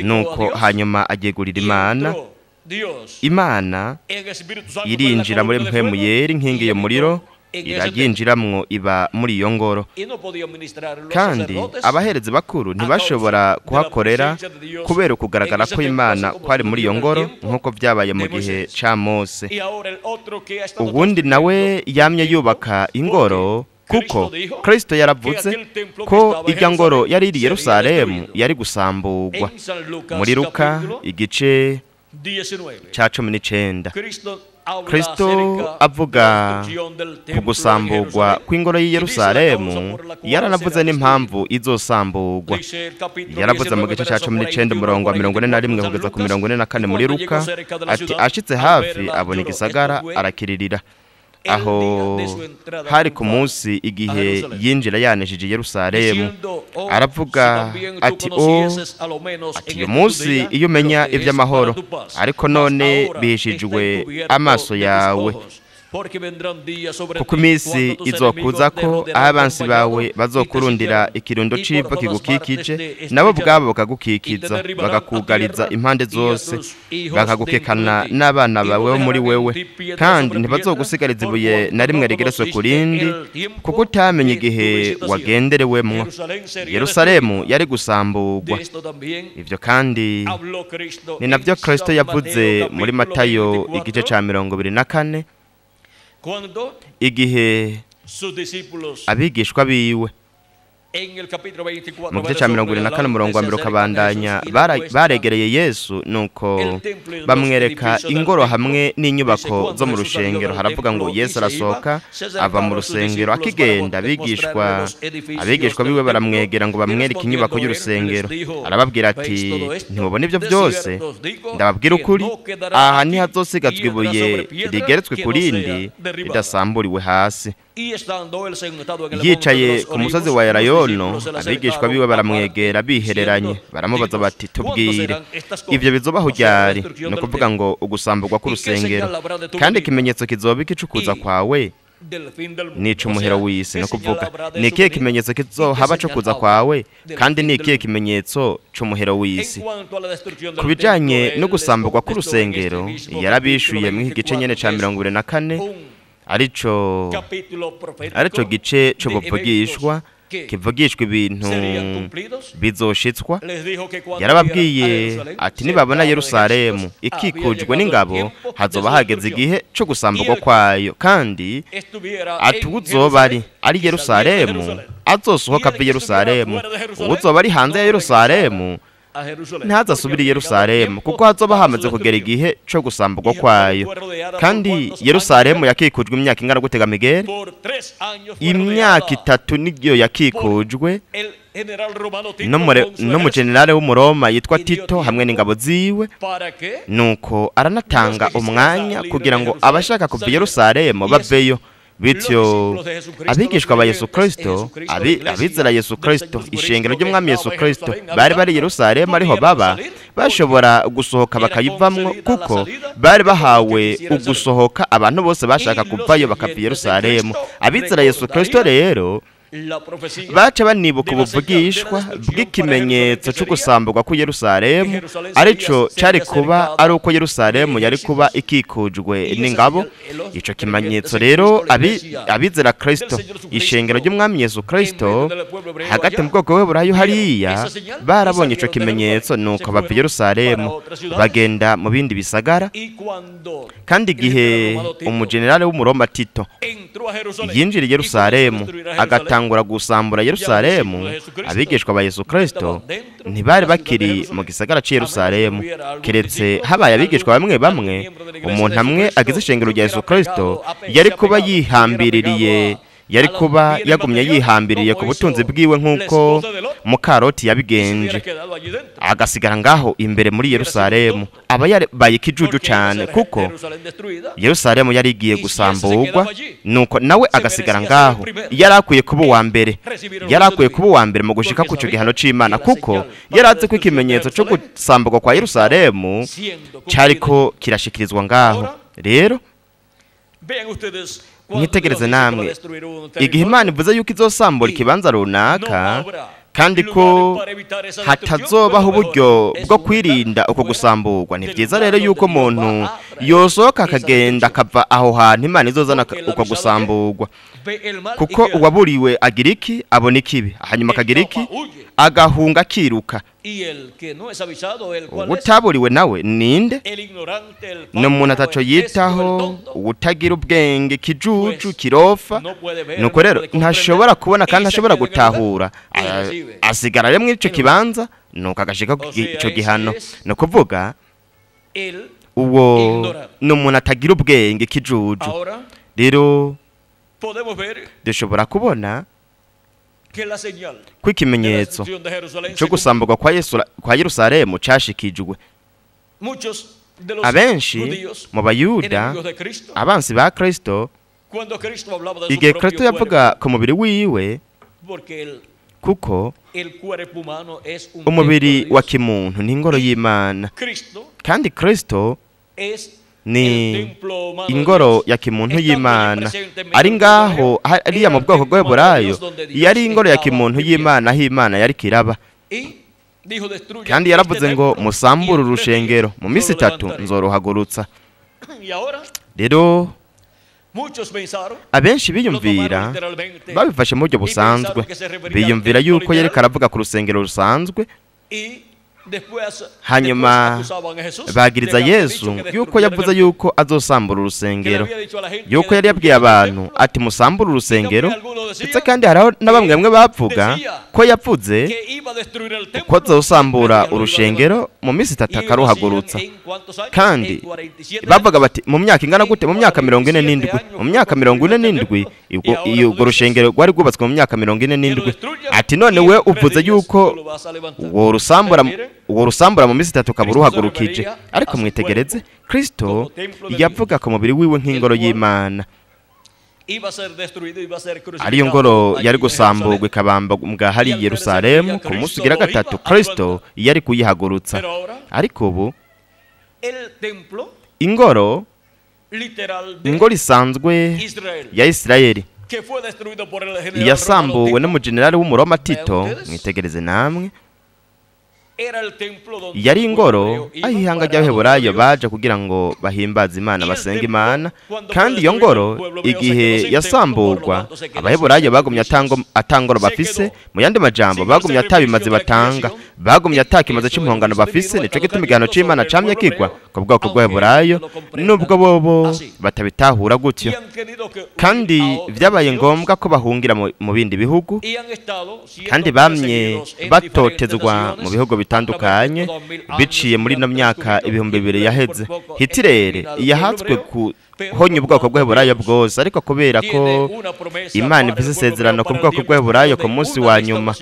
S2: nuko hanyuma agegurira Imana. Imana irinjira muri mpwemu yera, inkingi y'umuriro iraginjiramwo iba muri iyo ngoro. Kandi abaherezi bakuru ntibashobora kuhakorera kubera ukugaragara ko Imana kwari muri iyo ngoro, nk'uko byabaye mu gihe ca Mose. Ubundi nawe yamye yubaka ingoro, kuko Kristo yaravuze ko irya ngoro yari iri Yerusalemu yari gusamburwa. Muri Luka igice ca 19, Kristo avuga ku gusamburwa kw'ingoro y'i Yerusalemu, yaranavuze n'impamvu izosamburwa. Yaravuze mu gice ca 19 umurongo wa 41 kugeza ku 44 muri Luka, ati ashitse hafi abona igisagara arakiririra. Aho hari ku munsi igihe yinjira yanesheje Yerusalemu, aravuga ati ati uyu munsi iyo umenya iby'amahoro, ariko none bihishijwe amaso yawe. Kuko iminsi izokuza ko aho abansi bawe bazokurundira ikirundo c'ivu kigukikije, nabo ubwabo bakagukikiza, bagakugariza impande zose, bakagukekana n'abana bawe bo muri wewe, kandi ntibazogusigariza ibuye na rimwe rigeretswe ku rindi, kuko utamenye igihe wagenderewemwo. Yerusalemu yari gusamburwa. Ivyo kandi ni navyo Kristo yavuze muri Matayo igice ca 24, igihe abigishwa biwe mu gice ca 24 umurongo wa 1 ukabandanya, baregereye Yesu, nuko bamwereka ingoro hamwe n'inyubako zo mu rushengero. Haravuga ngo Yesu arasohoka ava mu rusengero akigenda, abigishwa biwe baramwegera ngo bamwereke inyubako y'urusengero. Arababwira ati ntimubona ibyo byose? Ndababwira ukuri, aha ntihazosigazwa ibuye rigeretswe ku rindi ridasamburiwe hasi. Yicaye ku musozi wa Elayono, abigishwa biwe baramwegera bihereranye, baramubaza bati tubwire ivyo bizobaho ryari? Ni ukuvuga ngo ugusamburwa k'urusengero. Kandi ikimenyetso kizoba ikicukuza kwawe nica umuhero w'isi. Ni ukuvuga ni ikihe kimenyetso kizohaba co kuza kwawe, kandi ni ikihe kimenyetso c'umuhero w'isi? Ku bijanye no gusamburwa k'urusengero, yarabishuye mw'iki gice nyene ca 24, arico gice c'ubuvugishwa Kivugishwa ibintu bizoshitswa. Yarababwiye ati nibabona Yerusalemu ikikujwe n'ingabo, hazoba hageze igihe cyo gusamburwa kwayo, kandi ati uzoba ari Yerusalemu azosohoka ave Yerusalemu, uzoba ari hanze ya Yerusalemu ntazasubire Yerusalemu, kuko hazoba hamaze kugera igihe cyo gusamburwa kwayo. Kandi Yerusalemu yakikujwe imyaka ingana gutega Miguel? Imyaka 3 niyo yakikujwe n'umugenerale w'umuroma yitwa Tito hamwe n'ingabo ziwe. Nuko aranatanga umwanya kugira ngo abashaka kuva Yerusalemu baveyo. Bityo abigishwa ba Yesu Kristo, abizera Yesu Kristo, ishengero ry'umwami Yesu Kristo, bari bari Yerusalemu ariho baba, bashobora gusohoka bakayivamwo, kuko bari bahawe ugusohoka. Abantu bose bashaka kuvayo bakava Yerusalemu. Abizera Yesu Kristo rero baca banibuka ubuvugishwa bw'ikimenyetso cyo gusamburwa ku Yerusalemu, arico cari kuba ari uko Yerusalemu yari kuba ikikujwe n'ingabo. Ico kimenyetso rero abizera Kristo, ishengero ry'umwami Yesu Kristo hagati mu bwoko bw'Eburayo hariya, barabonye ico kimenyetso, nuko bava Yerusalemu bagenda mu bindi bisagara. Kandi igihe umugenerale w'umuroma Tito yinjira Yerusalemu agatangura gusambura Yerusalemu, abigishwa ba Yesu Kristo ntibari bakiri mu gisagara cy'i Yerusalemu, keretse habaye abigishwa bamwe bamwe. Umuntu amwe agize ishengero rya Yesu Kristo yari kuba yihambiririye, yari kuba yagumye yihambiriye ku butunzi bwiwe nk'uko mukaroti yabigenje, agasigara ngaho imbere muri Yerusalemu. Aba yarabaye ikijuju cyane, kuko Yerusalemu yari igiye gusamburwa, nuko nawe agasigara ngaho. Yari akwiye kuba uwa mbere, yari akwiye kuba uwa mbere mu gushika ku cyo gihano c'Imana, kuko yari azi ko ikimenyetso cyo gusamburwa kwa Yerusalemu cyariko kirashikirizwa ngaho. Rero mwitegereze namwe, igihe Imana ivuze yuko izosambura ikibanza runaka, kandi ko hatazobaho uburyo bwo kwirinda uko gusamburwa, ni byiza rero yuko umuntu yosohoka akagenda akava aho hantu Imana izozana uko gusamburwa, kuko uwaburiwe agira iki? Abona ikibi, hanyuma akagira iki? Agahunga akiruka. Ubutaburiwe nawe ninde? Ni umuntu ataco yitaho, utagira ubwenge, kijuju, kirofa. Nuko rero ntashobora kubona kandi ntashobora gutahura, asigara rero muri ico kibanza, nuko agashika ico gihano. Ni ukuvuga uwo ni umuntu atagira ubwenge, kijuju. Rero dushobora kubona ko ikimenyetso cyo gusamburwa kwa Yerusalemu cashikijwe. Abenshi mu Bayuda, abansi ba Kristo, igihe Kristo yavuga ku mubiri wiwe, kuko umubiri wa kimuntu ni ingoro y'Imana, kandi Kristo ni ingoro ya kimuntu y'Imana. Ari ngaho ariya mu bwoko bw'Eburayo, yari ingoro ya kimuntu y'Imana, aho Imana yari kiraba. Kandi yaravuze ngo musambure urushengero, mu minsi 3 nzoruhagurutsa. Rero abenshi biyumvira babifashe mu buryo busanzwe, biyumvira yuko yariko aravuga ku rusengero rusanzwe, hanyuma bagiriza Yesu yuko yavuze yuko azosambura urusengero, yuko yari yabwiye abantu ati musambure urusengero. Ndetse kandi hariho na bamwe bamwe bavuga ko yavuze ko azosambura urushengero mu minsi 3 akaruhagurutsa. Kandi bavuga bati mu myaka ingana gute? Mu myaka 47. Mu myaka 47 urwo rushengero rwari rwubatswe mu myaka 47. Ati none we uvuze yuko uwo rusambura mu minsi 3 kaburuhagurukije. Ariko mwitegereze, Kristo yavuga ku mubiri wiwe nk'ingoro y'Imana, ariyo ngoro yari gusamburwa ikabambwa hari Yerusalemu. Ku munsi ugira 3 Kristo yari kuyihagurutsa. Ariko ubu ingoro isanzwe ya Isirayeli yasambuwe n'umugenerali w'umuroma Tito, mwitegereze namwe, Yari ingoro aho ihanga ry'Abaheburayo baje kugira ngo bahimbaze Imana, basenge Imana. Kandi iyo ngoro igihe yasamburwa, Abaheburayo bagumye atangoro bafise. Mu yandi majambo, bagumye atabimaze batanga, bagumye atakimaze c'impongano bafise. Nico gituma igihano c'Imana camye kigwa ku bwoko bw'Abaheburayo, nubwo bobo batabitahura gutyo. Kandi vyabaye ngombwa ko bahungira mu bindi bihugu, kandi bamye batotezwa mu bihugu bitandukanye biciye muri no myaka 2000 yaheze. Hitirere yahatswe kuhonya ubwoko bw'Abaheburayo bwose, ariko kubera ko Imana ifise isezerano ku bwoko bw'Abaheburayo ku munsi wa nyuma,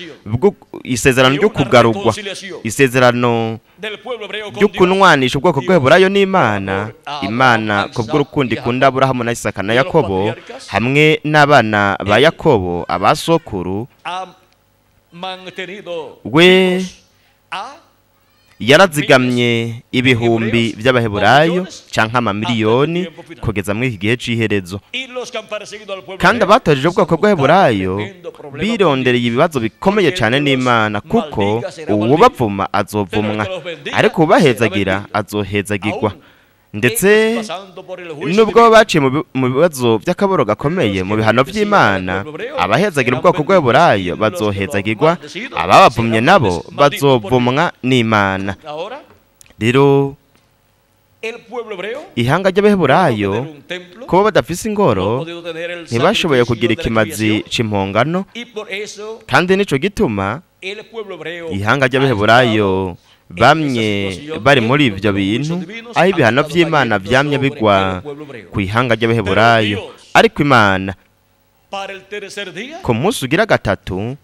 S2: isezerano ryo kugarurwa, isezerano ryo kunwanisha ubwoko bw'Abaheburayo n'Imana, Imana kubw'urukundo ikunda Aburahamu na Isaka na Yakobo hamwe n'abana ba Yakobo abasokuru, we yarazigamye ibihumbi by'Abaheburayo canke amamiliyoni kugeza muri iki gihe c'iherezo. Kandi abatojeje ubwoko bw'Abaheburayo birondereye ibibazo bikomeye cane n'Imana, kuko uwubavuma azovumwa, ariko ubahezagira azohezagirwa. Ndetse nubwo baciye mu bibazo by'akaboro gakomeye mu bihano by'Imana, abahezagira ubwoko bw'Abaheburayo bazohezagirwa, ababavumye nabo bazovumwa n'Imana. Rero ihanga ry'Abaheburayo kuba badafise ingoro ntibashoboye kugira ikimazi c'impongano, kandi nico gituma ihanga ry'Abaheburayo bamye bari muri ivyo bintu, aho ibihano vy'Imana vyamye bigwa ku ihanga ry'Abaheburayo. Ariko Imana ku munsi ugira gatatu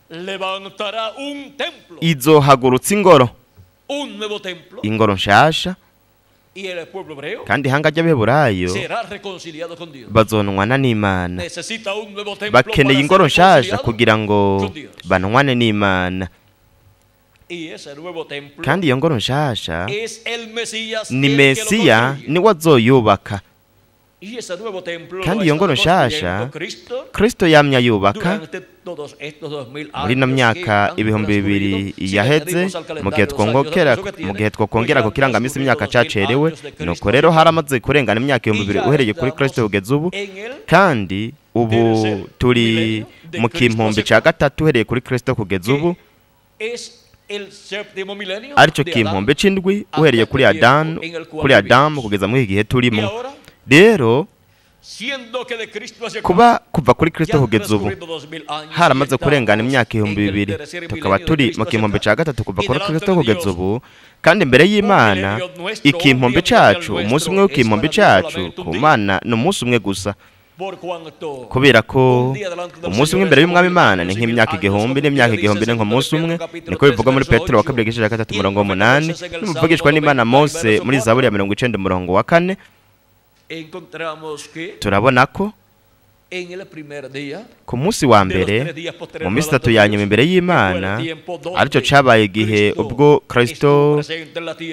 S2: izohagurutsa ingoro, ingoro nshasha, kandi ihanga ry'Abaheburayo bazonwana n'Imana. Bakeneye ingoro nshasha kugira ngo banwane n'Imana. Kandi iyo ngoro nshasha ni Mesiya niwe azoyubaka. Kandi iyo ngoro nshasha Kristo yamye ayubaka muri ino myaka 2000 yaheze. Mu gihe twokongera ku kirangamisi imyaka cacerewe, nuko rero haramaze kurengana imyaka 2000 uhereye kuri Kristo kugeza ubu. Kandi ubu turi mu kimpumbi ca gatatu uhereye kuri Kristo kugeza ubu, arico kimpumbi c'indwi uhereye kuri Adamu kugeza muri iki gihe turimo. Rero kuba kuva kuri Kristo kugeza ubu haramaze kurengana imyaka 2000, tukaba turi mu kimpumbi ca gatatu kuva kuri Kristo kugeza ubu. Kandi imbere y'Imana ikimpumbi cacu, umunsi umwe w'ikimpumbi cacu ku Mana ni umunsi umwe gusa, kubera ko umunsi umwe imbere y'Umwami Imana ni nk'imyaka 1000, n'imyaka 1000 ni nk'umunsi umwe. Niko bivuga muri Petero wa kabiri igice cya 3 umurongo wa 8, n'umuvugishwa n'Imana Mose muri Zaburi ya 90 umurongo wa 4. Turabona ko ku munsi wa mbere mu minsi itatu ya nyuma imbere y'Imana, aricyo cabaye igihe ubwo Kristo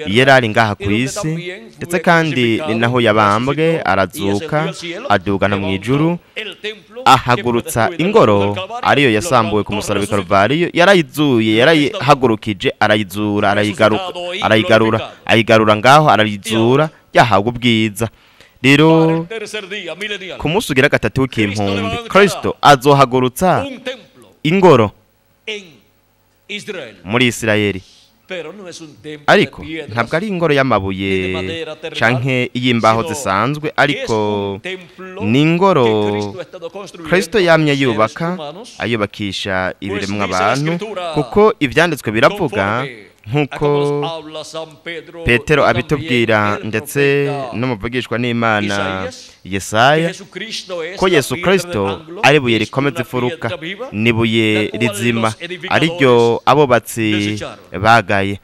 S2: yari ari ngaha ku isi, ndetse kandi ni naho yabambwe, arazuka, adugana mu ijuru, ahagurutsa ingoro ariyo yasambuwe ku musaraba i Karuvariyo. Yarayizuye, yarayihagurukije, arayizura, arayigarura, ayigarura ngaho, arayizura, yahabwa ubwiza. Rero ku munsi ugira gatatu w'ikimpumbi, Kristo azohagurutsa ingoro muri Isirayeli. Ariko ntabwo ari ingoro y'amabuye canke iy'imbaho zisanzwe, ariko ni ingoro Kristo yamye yubaka, ayubakisha ibiremwa abantu, kuko ivyanditswe biravuga nkuko Petero abitubwira ndetse n'umuvugishwa n'Imana Yesaya, ko Yesu Kristo ari buye rikomeza imfuruka, ni buye rizima ariryo abubatsi bagaye.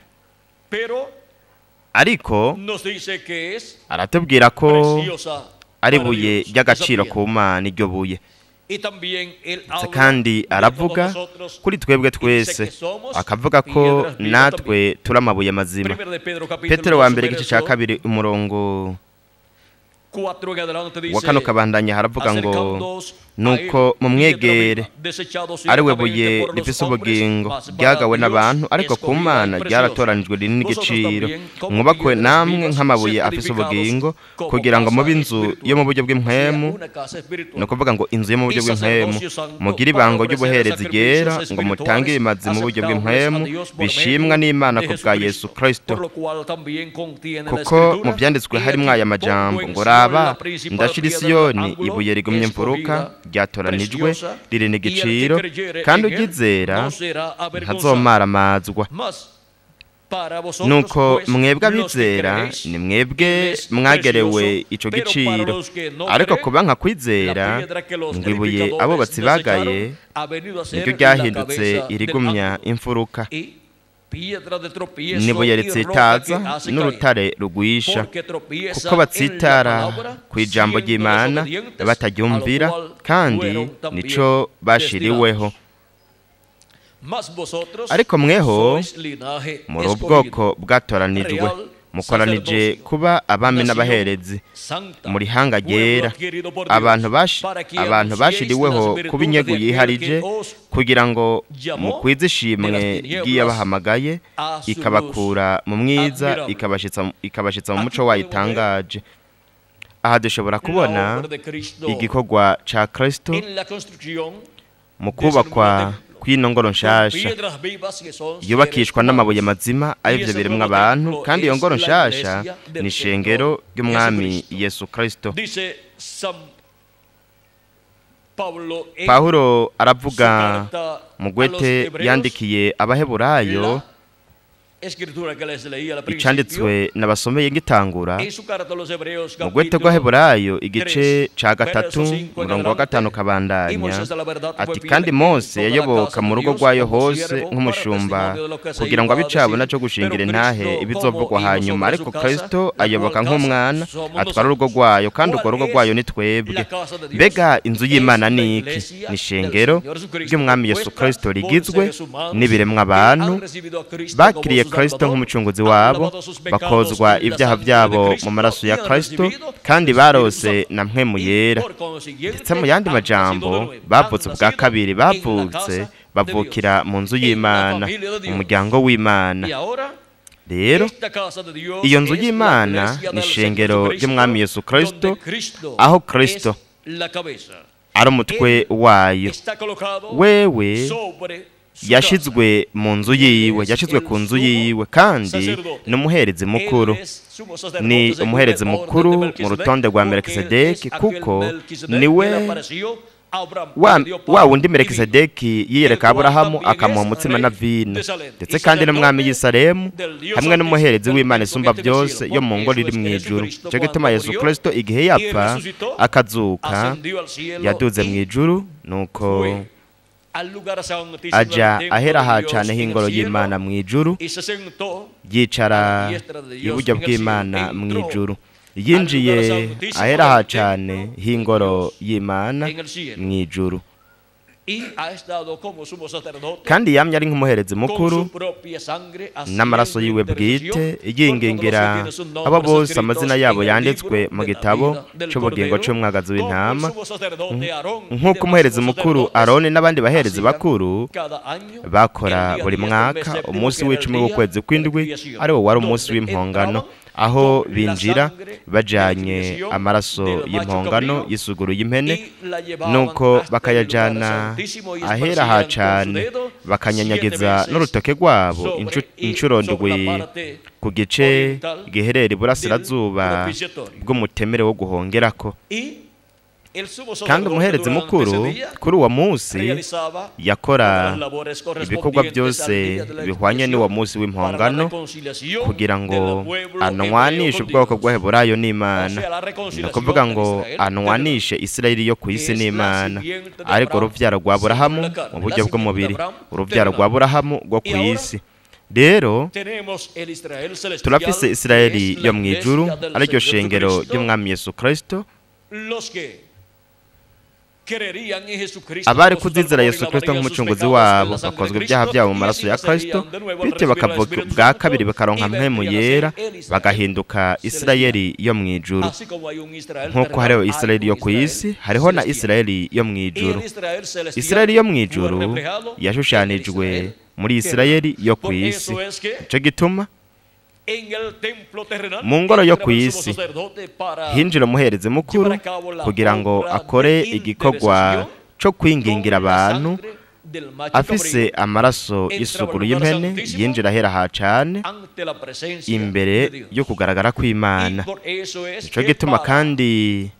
S2: Ariko aratubwira ko ari buye ry'agaciro ku Mana, iryo buye. Kandi aravuga kuri twebwe twese, akavuga ko natwe turi amabuye mazima. Petero wa mbere igice cya 2 umurongo wa 4 kabandanya haravuga ngo Nuko mumwegere, ari we buye rifise ubugingo ryagawe n'abantu, ariko ku Mana ryaratoranijwe rinini igiciro. Mwubakwe namwe nk'amabuye afise ubugingo, kugira ngo mube inzu yo mu buryo bw'impwemu, ni ukuvuga ngo inzu yo mu buryo bw'impwemu, mugire ibango ry'ubuherezi ryera, ngo mutange ibimazi mu buryo bw'impwemu bishimwa n'Imana ku bwa Yesu Kristo. Kuko mu byanditswe harimwo aya majambo ngo: raba, ndashira i Siyoni ibuye rigumye imfuruka, ryatoranijwe ririna igiciro, kandi uryizera ntazomaramazwa. Nuko mwebwe abizera ni mwebwe mwagerewe ico giciro, ariko kuba nka kwizera ngo ibuye abubatsi bagaye niryo ryahindutse irigumya imfuruka, nibuye ritsitaza n'urutare rugwisha, kuko batsitara ku ijambo ry'Imana bataryumvira, kandi nico bashiriweho. Ariko mweho muri ubwoko bwatoranijwe, mukoranije kuba abami n'abaherezi, muri hanga ryera, abantu bashiriweho kuba inyegu yiharije, kugira ngo mukwize ishimwe ry'iyabahamagaye, ikabakura mu mwiza, ikabashitsa mu muco wayo itangaje. Aha dushobora kubona igikorwa ca Kristo mu kubakwa kw'ino ngoro nshasha yubakishwa n'amabuye mazima, arivyo biremwa abantu, kandi iyo ngoro nshasha ni ishengero ry'Umwami Yesu Kristo. Pawulo aravuga mu gwete yandikiye Abaheburayo, icanditswe nabasomeye ngitangura, mu gwete rw'Abaheburayo igice ca 3 umurongo wa 5 kabandanya, ati: kandi Mose yayoboka mu rugo rwayo hose nk'umushumba, kugira ngo abicabona co gushingira intahe ibizovugwa hanyuma, ariko Kristo ayoboka nk'umwana atwara urugo rwayo, kandi urwo rugo rwayo ni twebwe. Mbega inzu y'Imana ni iki? Ni ishengero ry'Umwami Yesu Kristo rigizwe n'ibiremwa abantu bakiriye Kristo nk'umucunguzi wabo, bakozwa ibyaha byabo mu maraso ya Kristo, kandi barose na mpwemu yera. Ndetse mu yandi majambo, bavutse ubwa kabiri, bavutse bavukira mu nzu y'Imana, mu muryango w'Imana. Rero iyo nzu y'Imana ni ishengero ry'Umwami Yesu Kristo, aho Kristo ari umutwe wayo. Wewe yashizwe mu nzu yiwe, yashizwe ku nzu yiwe, kandi ni umuherezi mukuru. Ni umuherezi mukuru mu rutonde rwa Melkisedeki, kuko niwe wa wundi Melkisedeki yiyereka Aburahamu akamuha umutsima na vino, ndetse kandi n'umwami y'i Salemu hamwe n'umuherezi w'Imana isumba byose yo mu ngoro iri mu ijuru. Cyo gituma Yesu Kristo igihe yapfa akazuka yaduze mu ijuru, nuko aja ahera ha cane h'ingoro y'Imana mu ijuru, yicara iburyo bw'Imana mu ijuru. Yinjiye ahera ha cane h'ingoro y'Imana mu ijuru, kandi yamye ari nk'umuherezi mukuru n'amaraso yiwe bwite yingengera abo bose amazina yabo yanditswe mu gitabo c'ubugingo c'umwagazi w'intama, nk'uko umuherezi mukuru Aroni n'abandi baherezi bakuru bakora buri mwaka umunsi w'icumi w'ukwezi kw'indwi, ari wo wari umunsi w'impongano, aho binjira bajanye amaraso y'impongano y'isuguru y'impene, nuko bakayajana ahera ha cane, bakanyanyagiza n'urutoke rwabo incuro ndwi ku gice giherera iburasirazuba bw'umutemere wo guhongerako. Kandi umuherezi mukuru kuri uwo munsi yakora ibikorwa byose bihwanye n'uwo munsi w'impongano, kugira ngo anwanishe ubwoko bw'Abaheburayo n'Imana. Ni ukuvuga ngo anwanishe Isirayeli yo ku isi n'Imana, ariko uruvyaro rwa Aburahamu mu buryo bw'umubiri, uruvyaro rwa Aburahamu rwo ku isi. Rero turafise Isirayeli yo mu ijuru, ariryo shengero ry'Umwami Yesu Kristo, Abari kuzizera Yesu Kristo nk'umucunguzi wabo bakozwe ibyaha byabo mu maraso ya Kristo, bityo bakavuka bwa kabiri bakaronka mpwemu yera, bagahinduka Isirayeli yo mu ijuru. Nk'uko hariho Isirayeli yo ku isi, hariho na Isirayeli yo mu ijuru. Isirayeli yo mu ijuru yashushanijwe muri Isirayeli yo ku isi. Nico gituma mu ngoro yo ku isi hinjira umuherezi mukuru kugira ngo akore igikorwa cyo kwingingira abantu, afise amaraso y'isuguru y'impene yinjira ahera hacane imbere yo kugaragara kw'Imana. Nico gituma kandi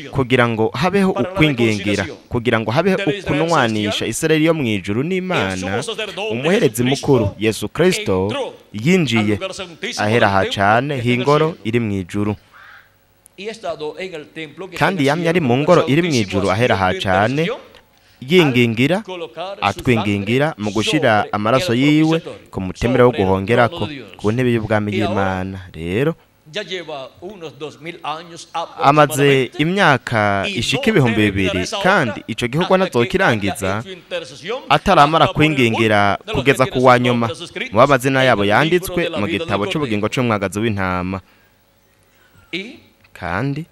S2: kugira ngo habeho ukwingingira, kugira ngo habeho ukunwanisha Isirayeli yo mu ijuru n'Imana, umuherezi mukuru Yesu Kristo yinjiye ahera hacane h'ingoro iri mu ijuru. Kandi yamye ari mu ngoro iri mu ijuru ahera hacane, yingingira atwingingira mu gushira amaraso yiwe ku mutemera wo guhongerako ku ntebe y'ubwami y'Imana. Rero amaze imyaka ishika 2000, kandi ico gihugu ntazokirangiza ataramara kwingingira kugeza ku wa nyuma mu b'amazina yabo yanditswe mu gitabo c'ubugingo c'umwagazi w'intama. Kandi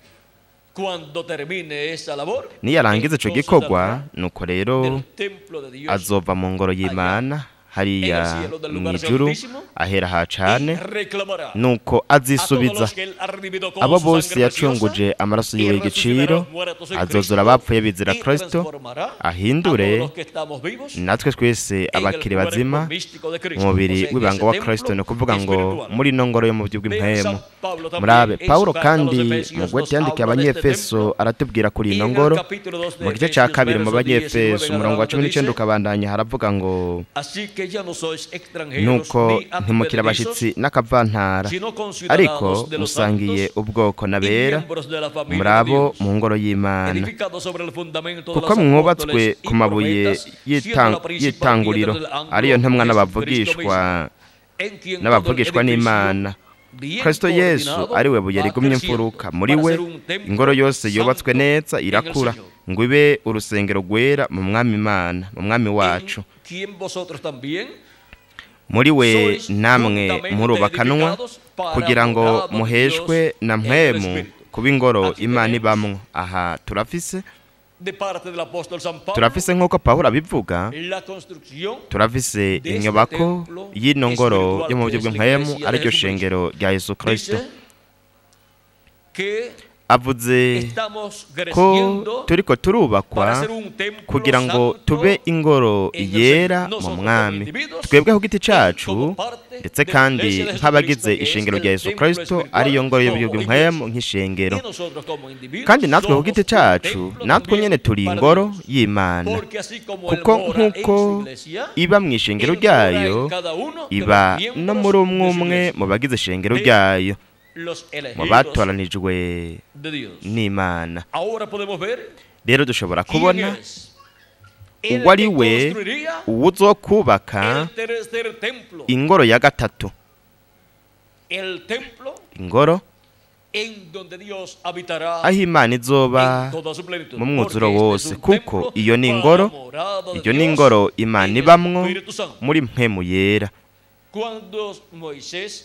S2: niyarangiza ico gikorwa, nuko rero azova mu ngoro y'Imana hariya mu ijuru ahera hacane, nuko azisubiza abo bose yacunguje amaraso yiwe y'igiciro, azozura abapfuye bizera Kristo, ahindure natwe twese abakiri bazima mu mubiri w'ibanga wa Kristo, ni ukuvuga ngo muri ino ngoro yo mu by'ubw'impwemu. Murabe Paulo kandi mu gwete yandikiye Abanyefeso aratubwira kuri ino ngoro mu gice cya 2 mu Banyefeso umurongo wa 19 ukabandanya, haravuga ngo nuko ntimukira abashitsi n'akavantara, ariko musangiye ubwoko n'abera, murabo mu ngoro y'Imana, kuko mwubatswe ku mabuye y'itanguriro, ariyo ntumwa n'abavugishwa n'Imana. Kristo Yesu ari we buye rigumye imfuruka, muri we ingoro yose yubatswe neza irakura ngo ibe urusengero rwera mu Mwami Imana, mu Mwami wacu. Muri we namwe murubakanwa kugira ngo muheshwe na mpwemu kuba ingoro Imana ibamwo. Aha turafise nk'uko Pawulo abivuga, turafise inyubako y'ino ngoro yo mu buryo bw'impwemu, ariryo shengero rya Yesu Kristo. Avuze ko turiko turubakwa kugira ngo tube ingoro yera mu Mwami, twebwe ku giti cacu, ndetse kandi nk'abagize ishengero rya Yesu Kristo, ariyo ngoro y'uburyo bw'impwemu nk'ishengero. Kandi natwe ku giti cacu, natwe nyene turi ingoro y'Imana, kuko nk'uko iba mu ishengero ryayo, iba no muri umwe mu bagize ishengero ryayo, mu batoranijwe n'Imana. Rero dushobora kubona uwo ari we uwuzokubaka ingoro ya gatatu, ingoro aho Imana izoba mu mwuzuro wose, kuko iyo ni ingoro, iyo ni ingoro Imana ibamwo muri mpwemu yera.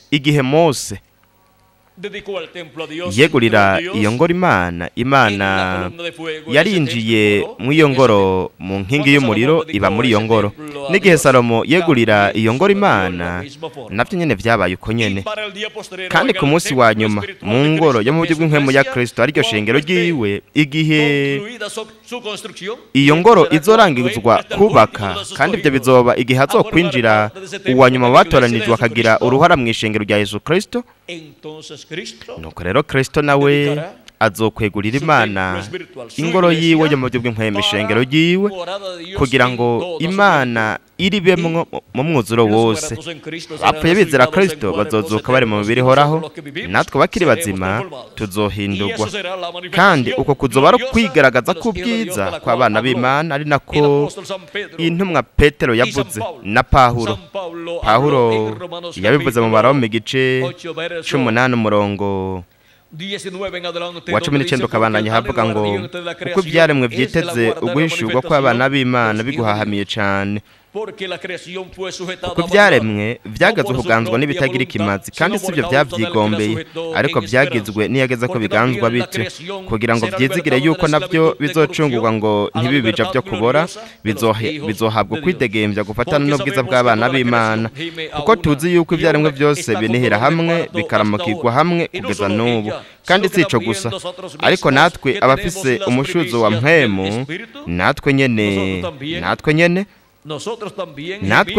S2: Igihe Mose yegurira iyo ngoro Imana, Imana yarinjiye mu iyo ngoro mu nkingi y'umuriro iba muri iyo ngoro. N'igihe Salomo yegurira iyo ngoro Imana, navyo nyene vyabaye uko nyene. Kandi ku munsi wa nyuma mu ngoro yo mu buryo bw'impwemu ya Kristo, ariryo shengero ryiwe, igihe iyo ngoro izorangizwa kubaka, kandi ibyo bizoba igihe hazokwinjira uwa nyuma batoranijwe akagira uruhara mu ishengero rya Yesu Kristo, nuko rero Kristo nawe azokwegurira Imana ingoro yiwe yo mu buryo bw'impwemu, ishengero ryiwe, kugira ngo Imana iribemwo mu mwuzuro wose. Abapfuye bizera Kristo bazozuka bari mu mubiri ihoraho, natwe bakiri bazima tuzohindurwa. Kandi uko kuzoba ari ukwigaragaza k'ubwiza kw'abana b'Imana, ari nako intumwa Petero yavuze na Pawulo. Pawulo yabivuze mu Baroma igice 8 umurongo Wa 19 ukabandanya havuga ngo uko ibyaremwe byiteze uguhishurwa kw'abana b'Imana biguhahamiye cyane, kuko ibyaremwe byagaze kuganzwa n'ibitagira ikimazi, kandi si byo byabyigombeye, ariko byagizwe n'iyageze ko biganzwa bityo, kugira ngo byizigire yuko nabyo bizocungurwa ngo ntibibija byo kubora, bizohabwa kwidegembya gufatana n'ubwiza bw'abana b'Imana. Kuko tuzi yuko ibyaremwe byose binihira hamwe bikaramukirwa hamwe kugeza n'ubu. Kandi si ico gusa, ariko natwe abafise umushuzo wa mpwemu, natwe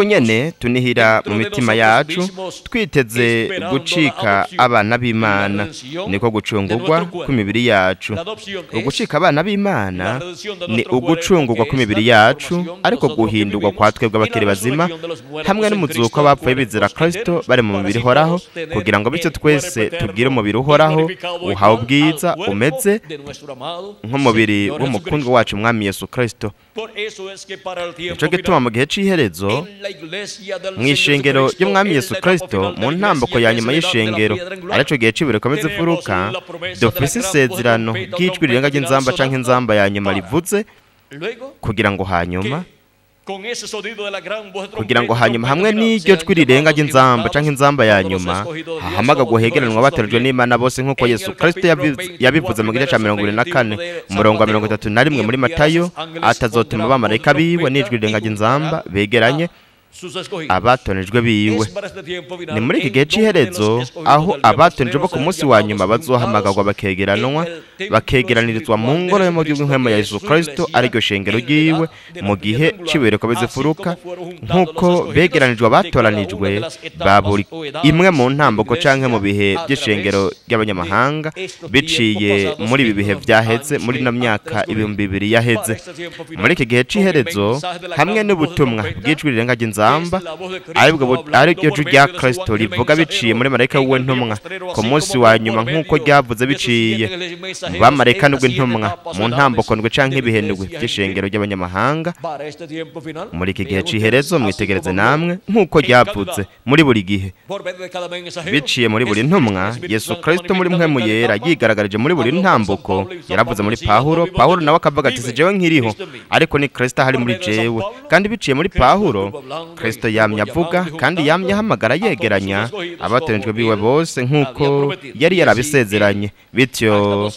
S2: nyene tunihira mu mitima yacu, twiteze gucika abana b'Imana, niko gucungurwa kw'imibiri yacu. Ugucika abana b'Imana ni ugucungurwa kw'imibiri yacu, ariko guhindurwa kwa twebwe abakiri bazima hamwe n'umuzuko w'abapfuye bizera Kristo bari mu mubiri uhoraho, kugira ngo bityo twese tugire umubiri uhoraho uhawe ubwiza umeze nk'umubiri w'umukundwa wacu Umwami Yesu Kristo. Nico gituma mu gihe c'iherezo, mw'ishengero ry'Umwami Yesu Kristo, mu ntambuko ya nyuma y'ishengero, arico gihe c'ibiro komeze imfuruka, dufise isezerano ry'ijwi rirenga ry'inzamba canke inzamba ya nyuma rivuze, kugira ngo hanyuma hamwe n'iryo jwi rirenga ry'inzamba canke inzamba ya nyuma hahamagagwa hegeranwa baterejwe n'Imana bose, nk'uko Yesu Kristo yabivuze mu gice ca 24 umurongo wa 31 muri Matayo, atazotuma abamarayika biwe n'ijwi rirenga ry'inzamba begeranye abatonejwe biwe. Ni muri iki gihe c'iherezo aho abatonejwe bo ku munsi wa nyuma bazohamagagwa bakegeranwa, bakegeranirizwa mu ngoro yo mu gihugu ya Yesu Kristo, ariryo shengero ryiwe, mu gihe c'ibireko bizifuruka, nk'uko begeranijwe abatoranijwe ba buri imwe mu ntambuko canke mu bihe by'ishengero ry'abanyamahanga, biciye muri ibi bihe vyaheze, muri no myaka 2000 yaheze. Muri iki gihe c'iherezo hamwe n'ubutumwa bw'ijwi rirenga ry'inzamba, ariryo jwi rya Kristo rivuga biciye muri marayika w'intumwa ku munsi wa nyuma, nk'uko ryavuze biciye mu bamarayika n'intumwa mu ntambuko ndwi canke ibihe ndwi by'ishengero ry'abanyamahanga. Muri iki gihe c'iherezo mwitegereze namwe nk'uko ryavuze muri buri gihe biciye muri buri ntumwa. Yesu Kristo muri mpwemu yera yigaragarije muri buri ntambuko. Yaravuze muri Pawulo, Pawulo nawe akavuga ati si jewe nkiriho, ariko ni Kristo ahari muri jewe. Kandi biciye muri Pawulo, Kristo yamye avuga kandi yamye ahamagara yegeranya abatoranyijwe biwe bose, nk'uko yari yarabisezeranye. Bityo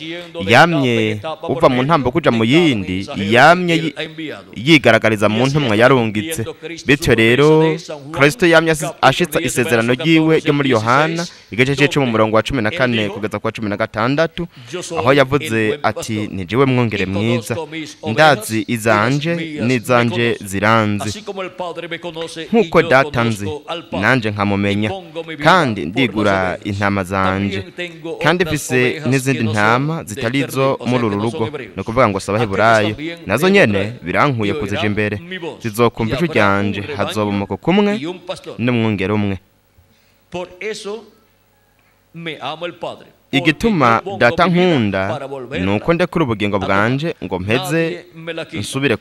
S2: yamye uva mu ntambuko uja mu yindi, yamye yigaragariza mu ntumwa yarungitse. Bityo rero Kristo yamye ashitsa isezerano ryiwe ryo muri Yohana igice c'icumi umurongo wa 14 kugeza ku wa 16, aho yavuze ati ni jewe mwungere mwiza, ndazi izanje n'izanje ziranzi, nk'uko data nzi nanje nkamumenya, kandi ndigura intama zanje, kandi mfise n'izindi ntama zitari izo muri uru rugo, ni ukuvuga ngo s'Abaheburayo, nazo nyene birankuye kuzija imbere, zizokumva ijwi ryanje, hazoba umukoko umwe n'umwungere umwe. Igituma data nkunda nuko ndekura ubugingo bwanje ngo mpeze nsubire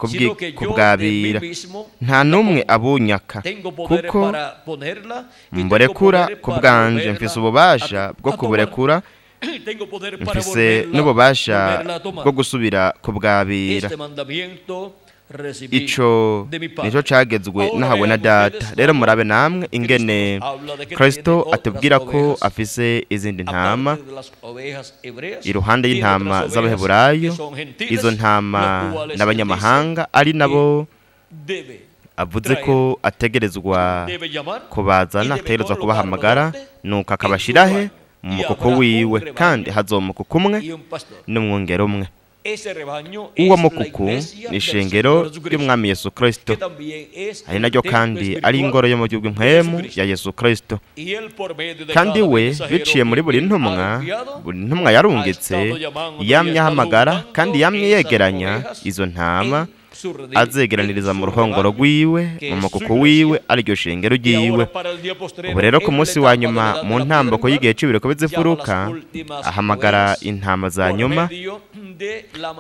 S2: kubwabira, nta n'umwe abunyaka, kuko mburekura ku bwanje, mfise ububasha bwo kuburekura, mfise n'ububasha bwo gusubira kubwabira. Ico nico cagezwe nahawe na data. Rero murabe namwe ingene Kristo atubwira ko afise izindi ntama iruhande y'intama z'Abaheburayo, izo ntama n'abanyamahanga, ari nabo avuze ko ategerezwa kubazana, ategerezwa kubahamagara, nuko akabashirahe mu mukoko wiwe, kandi hazomukuku umwe n'umwungere umwe. Uwo mukuku ni ishengero ry'Umwami Yesu Kristo, ari naryo kandi ari ingoro yo mu gihugu mpwemu ya Yesu Kristo. Kandi we biciye muri buri ntumwa, buri ntumwa yarungitse, yamye ahamagara kandi yamye yegeranya izo ntama azegeraniriza mu ruhongoro rwiwe, mu mukuku wiwe, ariryo shengero ryiwe. Ubu rero ku munsi wa nyuma, mu ntambako y'igihe c'ibiriko bizifuruka, ahamagara intama za nyuma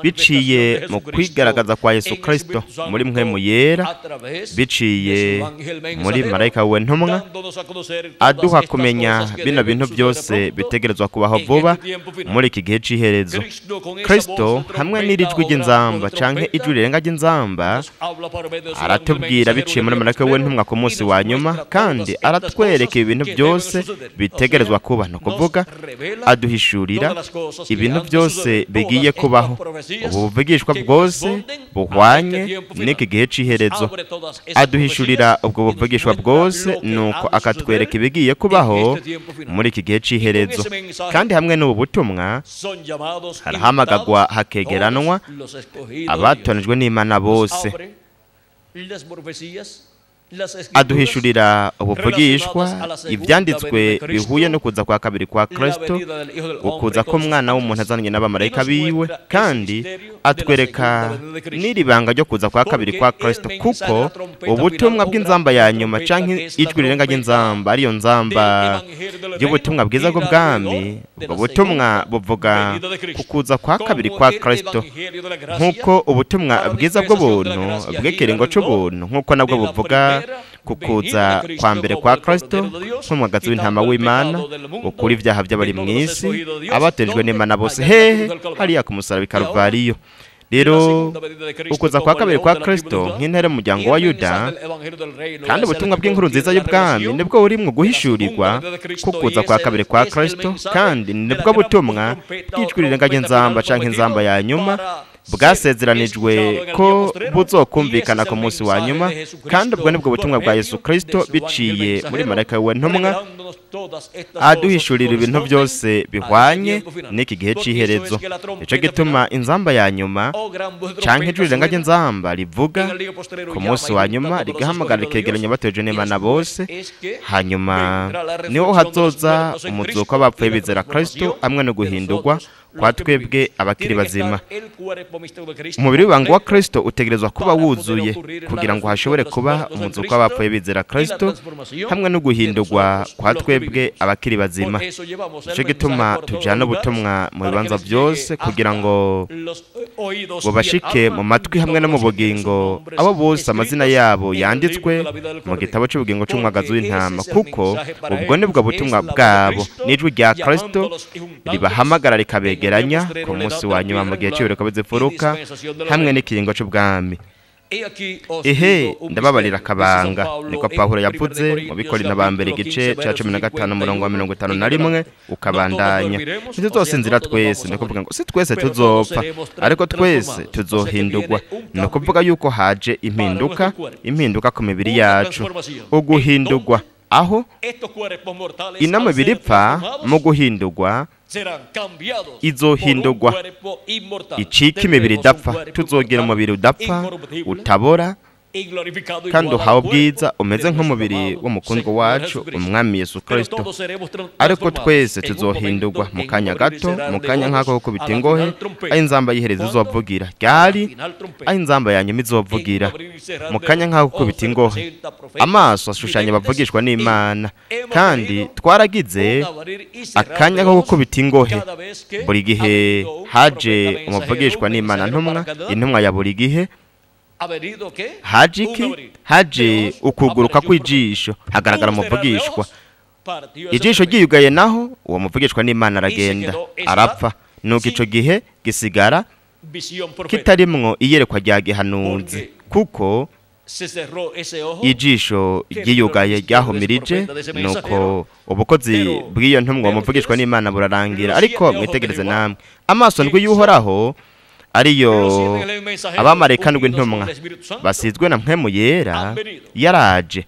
S2: biciye mu kwigaragaza kwa Yesu Kristo muri mpwemu yera, biciye muri marayika we ntumwa, aduha kumenya bino bintu byose bitegerezwa kubaho vuba muri iki gihe c'iherezo. Kristo hamwe n'irijwi ry'inzamba canke ijwi rirenga ry'inzamba aratubwira biciye muri marayika we ntumwa ku munsi wa nyuma, kandi aratwereka ibintu byose bitegerezwa kuba. No kuvuga aduhishurira ibintu byose bigiye kubaho. Ubu buvugishwa bwose buhwanye n'iki gihe c'iherezo. Aduhishurira ubwo buvugishwa bwose, nuko akatwereka ibigiye kubaho muri iki gihe c'iherezo. Kandi hamwe n'ubu butumwa harahamagagwa hakegeranwa abatonejwe n'Imana bose. Aduhishurira ubuvugishwa ivyanditswe bihuye no kuza kwa kabiri kwa Kristo, ukuza ko mwana w'umuntu azanye n'abamarayika biwe, kandi atwereka n'iri banga ryo kuza kwa kabiri kwa Kristo, kuko ubutumwa bw'inzamba ya nyuma canke ijwi rirenga ry'inzamba, ariyo nzamba y'ubutumwa bwiza bw'ubwami, ubwo butumwa buvuga ku kuza kwa kabiri kwa Kristo, nk'uko ubutumwa bwiza bw'ubuntu bw'ikiringo c'ubuntu, nk'uko nabwo buvuga kukuza kwa mbere kwa Kristo nk'umwagazi w'intama w'Imana ukuri ibyaha by'abari mu isi, abaterejwe n'Imana bose hehe hariya ku musaraba i Karuvariyo. Rero ukuza kwa kabiri kwa Kristo nk'intare mu muryango wa Yuda, kandi ubutumwa bw'inkuru nziza y'ubwami nibwo burimwo guhishurirwa kukuza kwa kabiri kwa Kristo, kandi nibwo butumwa bw'ijwi rirenga ry'inzamba canke inzamba ya nyuma bwasezeranijwe ko buzokumvikana ku munsi wa nyuma, kandi ubwo nibwo butumwa bwa Yesu Kristo biciye muri marayika we ntumwa, aduhishurira ibintu byose bihwanye n'iki gihe c'iherezo. Nico gituma inzamba ya nyuma canke ijwi rirenga ry'inzamba rivuga ku munsi wa nyuma rigahamagara rikegeranya abatejwe n'Imana bose. Hanyuma niho hazoza umuzuko w'abapfuye bizera Kristo hamwe no guhindurwa kwa twebwe abakiri bazima. Umubiri w'ibanga wa Kristo utegerezwa kuba wuzuye kugira ngo hashobore kuba umuzuko w'abapfuye bizera Kristo hamwe no guhindurwa kwa twebwe abakiri bazima. Nico gituma tujana ubutumwa mu bibanza byose kugira ngo bubashike mu matwi hamwe no mu bugingo abo bose amazina yabo yanditswe mu gitabo cy'ubugingo c'umwagazi w'intama, kuko ubwo nibwo butumwa bwabo n'ijwi rya Kristo ribahamagara rikabegeranya ku munsi wa nyuma mu gihe cy'ibiriko bizifuruka hamwe n'ikiringo c'ubwami. Ehe, ndababarira akabanga, niko Pawulo yavuze mu Bikorinto ba mbere igice ca 15 umurongo wa 51 ukabandanya. Ntituzosinzira twese, niko kuvuga ngo si twese tuzopfa, ariko twese tuzohindurwa. Ni kuvuga yuko haje impinduka, impinduka ku mibiri yacu, uguhindurwa aho ino mibiri ipfa mu guhindurwa izohindurwa icika imibiri idapfa, tuzogira umubiri udapfa utabora kandi uhawe ubwiza umeze nk'umubiri w'umukundwa wacu umwami Yesu Kristo. Ariko twese tuzohindurwa mu kanya gato, mu kanya nk'ako gukubita ingohe, aho inzamba y'iherezo izovugira ryari, aho inzamba ya nyuma izovugira, mu kanya nk'ako gukubita ingohe. Amaso ashushanya abavugishwa n'Imana, kandi twaragize akanya ko gukubita ingohe. Buri gihe haje umuvugishwa n'Imana ntumwa, intumwa ya buri gihe. Haje iki? Haje ukuguruka kw'ijisho, hagaragara umuvugishwa. Ijisho ryiyugaye naho uwo muvugishwa n'Imana aragenda arapfa. Nuko ico gihe gisigara kitarimwo iyerekwa rya gihanuzi, kuko ijisho ryiyugaye ryahumirije. Nuko ubukozi bw'iyo ntumwa umuvugishwa n'Imana burarangira. Ariko mwitegereze namwe, amaso ndwi y'Uhoraho ariyo abamarayika ndwi intumwa basizwe na mpwemu yera yaraje.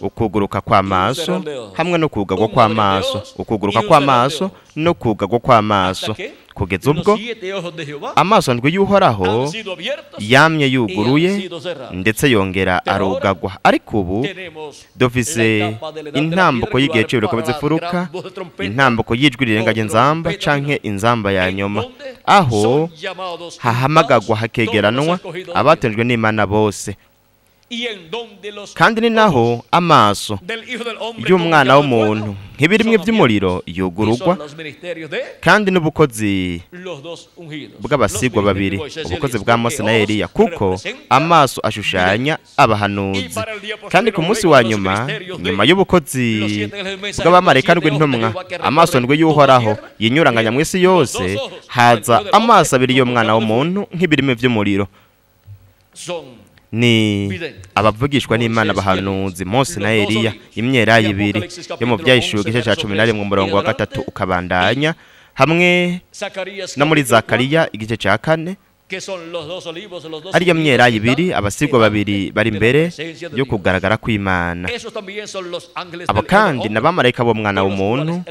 S2: Ukuguruka kw'amaso hamwe no kugagwa kw'amaso, ukuguruka kw'amaso no kugagwa kw'amaso, Kugeza ubwo amaso ndwi y'Uhoraho yamye yuguruye ndetse yongera arugagwa. Ariko ubu dufise intambuko y'igihe cy'ibiruko bizifuruka, intambuko y'ijwi rirengaje inzamba canke inzamba ya nyuma, aho hahamagagwa hakegeranwa abatenjwe n'Imana bose. Kandi ni naho amaso y'umwana w'umuntu nk'ibirimwe by'umuriro yugurugwa, kandi n'ubukozi bw'abasigwa babiri, ubukozi bwa Mose na Eliya, kuko amaso ashushanya abahanuzi. Kandi ku munsi wa nyuma, nyuma y'ubukozi bw'abamarayika ndwi amaso ndwi y'Uhoraho yinyuranganya mu isi yose, haza amaso abiri y'umwana w'umuntu nk'ibirimwe by'umuriro. Ni abavugishwa n'Imana abahanuzi Mose na Eliya, imyerayi ibiri yo mu Byahishuwe igice cya 11 umurongo wa 3 ukabandanya, hamwe no muri Zakariya igice cya 4, ariyo myerayi ibiri, abasigwa babiri bari imbere yo kugaragara kw'Imana. Abo kandi n'abamarayika b'umwana w'umuntu,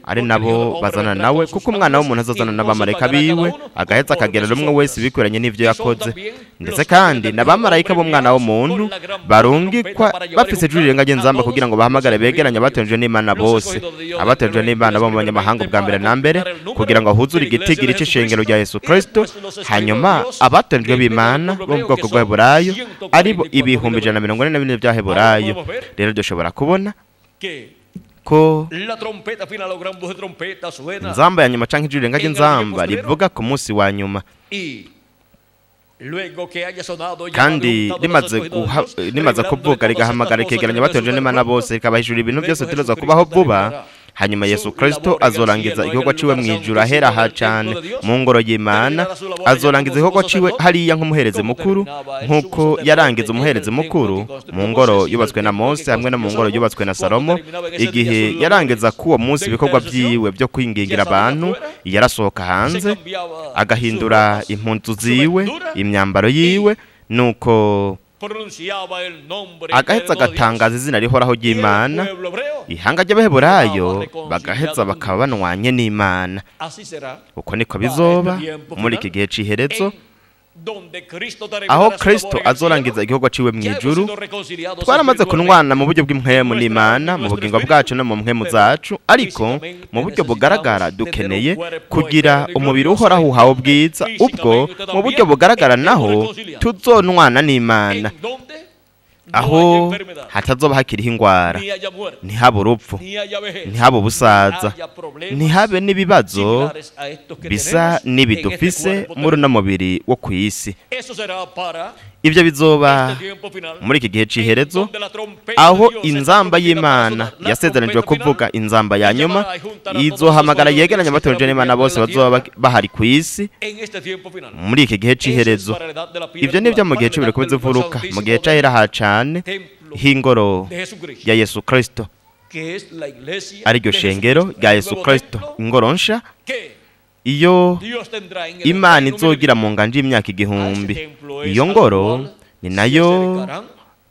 S2: ari nabo bazana nawe, kuko umwana w'umuntu azazana n'abamarayika biwe, agaheza akagerera umwe wese bikwiranye n'ivyo yakoze. Ndetse kandi n'abamarayika b'umwana w'umuntu barungikwa bafise ijwi rirengaje inzamba kugira ngo bahamagare begeranye abatonjwe n'Imana bose, abatonjwe n'Imana bo mu banyamahanga ubwa mbere na mbere, kugira ngo ahuzure igitigiri c'ishengero rya Yesu Kristo. Hanyuma abatonjwe b'Imana bo mu bwoko bw'Abaheburayo ari bo 144,000 by'Abaheburayo. Rero dushobora kubona ko inzamba ya nyuma canke ijwi rirengaje inzamba rivuga ku munsi wa nyuma, kandi rimaze kuvuga rigahamagara rikegeranya abatonjwe n'Imana bose, rikabahishurira ibintu byose tuza kubaho vuba. Hanyuma Yesu Kristo azorangiza igikorwa ciwe mu ijuru ahera ha cane mu ngoro y'Imana, azorangiza igikorwa ciwe hariya nk'umuherezi mukuru, nk'uko yarangiza umuherezi mukuru mu ngoro yubatswe na Mose hamwe no mu ngoro yubatswe na Salomo. Igihe yarangiza kuwo munsi ibikorwa byiwe byo kwingingira abantu, yarasohoka hanze agahindura impunzu ziwe, imyambaro yiwe, nuko agaheza agatangaza izina rihoraho ry'Imana. Ihanga ry'Abaheburayo bagaheza bakaba banwanye n'Imana. Uko niko bizoba muri iki gihe c'iherezo, aho Kristo azorangiza igikorwa ciwe mu ijuru. Twaramaze kunwana mu buryo bw'impwemu n'Imana mu bugingo bwacu no mu mpwemu zacu, ariko mu buryo bugaragara dukeneye kugira umubiri uhoraho uhawe ubwiza, ubwo mu buryo bugaragara naho tuzonwana n'Imana, aho hatazoba hakiriho ingwara, ntihabe urupfu, ntihabe ubusaza, ntihabe n'ibibazo bisa n'ibidufise muri uno mubiri wo ku isi. Ibyo bizoba muri iki gihe c'iherezo, aho inzamba y'Imana yasezeranijwe kuvuga inzamba ya nyuma izohamagara yegeranya abatonjwe n'Imana bose bazoba bahari ku isi muri iki gihe c'iherezo. Ibyo nibyo mu gihe cy'ibiruko bizivuruka, mu gihe c'ahera ha cane h'ingoro ya Yesu Kristo, ariryo shengero rya Yesu Kristo, ingoro nsha iyo Imana izogira mu nganje y'imyaka 1000. Iyo ngoro ni nayo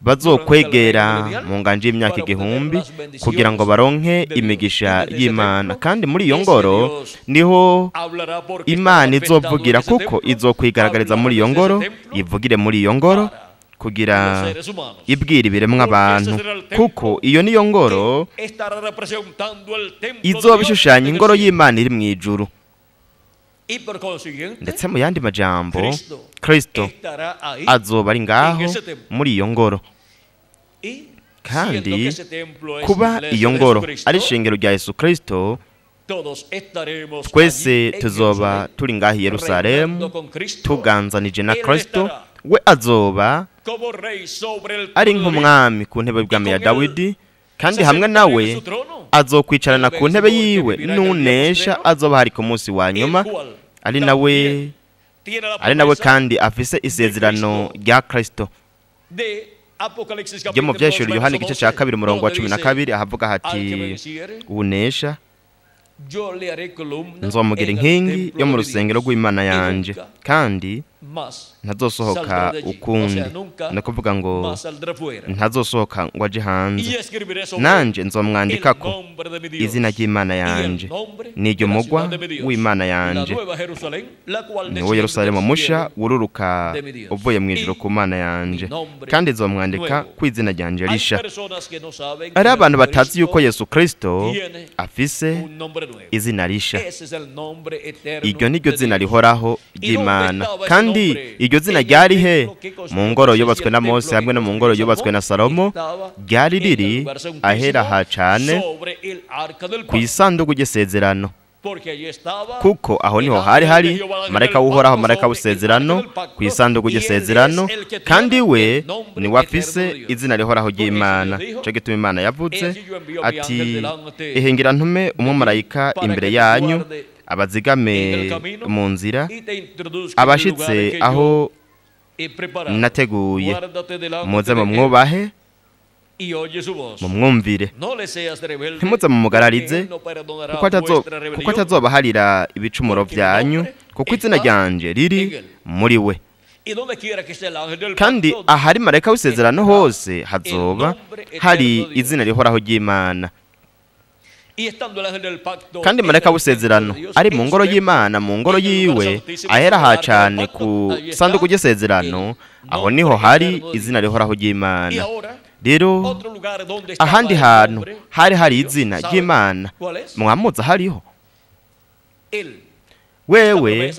S2: bazokwegera mu nganje y'imyaka 1000 kugira ngo baronke imigisha y'Imana. Kandi muri iyo ngoro niho Imana izovugira, kuko izokwigaragariza muri iyo ngoro, ivugire muri iyo ngoro kugira ibwira ibiremwa abantu, kuko iyo niyo ngoro izoba ishushanya ingoro y'Imana iri mu ijuru. Ndetse mu yandi majambo, Kristo azoba ari ngaho muri iyo ngoro. Kandi kuba iyo ngoro ari ishengero rya Yesu Kristo, twese tuzoba turi ngaho i Yerusalemu tuganzanije na Kristo. We azoba ari nk'umwami ku ntebe y'ubwami ya Dawidi, kandi hamwe nawe azokwicarana ku ntebe yiwe n'unesha azoba hari ku munsi wa nyuma, ari nawe kandi afise isezerano rya Kristo. Ryo mu Byahishuriwe Yohana igice cya 2 umurongo wa 12, ahavuga hati: unesha nzomugira inkingi yo mu rusengero rw'Imana yanje, kandi Ntazosohoka ukundi, ni ukuvuga ngo ntazosohoka ngo aje hanze. Nanje nzomwandikako izina ry'Imana yanje n'iryo mugwa w'Imana yanje, niwo Yerusalemu musha wururuka uvuye mu ijuru ku Mana yanje, kandi nzomwandika ku izina ryanje risha. Ari abantu batazi yuko Yesu Kristo afise izina risha. Iryo niryo zina rihoraho ry'Imana. Kandi iryo zina ryari he? Mu ngoro yubatswe na Mose hamwe no mu ngoro yubatswe na Salomo, ryari riri ahera ha cane ku isanduku ry'isezerano, kuko aho niho hari hari marayika w'Uhoraho, marayika w'isezerano, ku isanduku ry'isezerano, kandi we ni wafise izina rihoraho ry'Imana. Cyo gituma Imana yavuze ati ihingira ntume umumarayika imbere yanyu abazigame mu nzira, abashitse aho nateguye, muze mumwubahe mumwumvire, ntimuze mumugararize, kuko atazobaharira ibicumuro byanyu, kuko izina ryanje riri muri we. Kandi ahari marayika w'isezerano hose hazoba hari izina rihoraho ry'Imana. Kandi marayika w'isezerano ari mu ngoro y'Imana, mu ngoro yiwe ahera ha cane ku sanduku ry'isezerano, aho niho hari izina rihoraho ry'Imana. Rero ahandi hantu hari hari izina ry'Imana mwamuza hariho wewe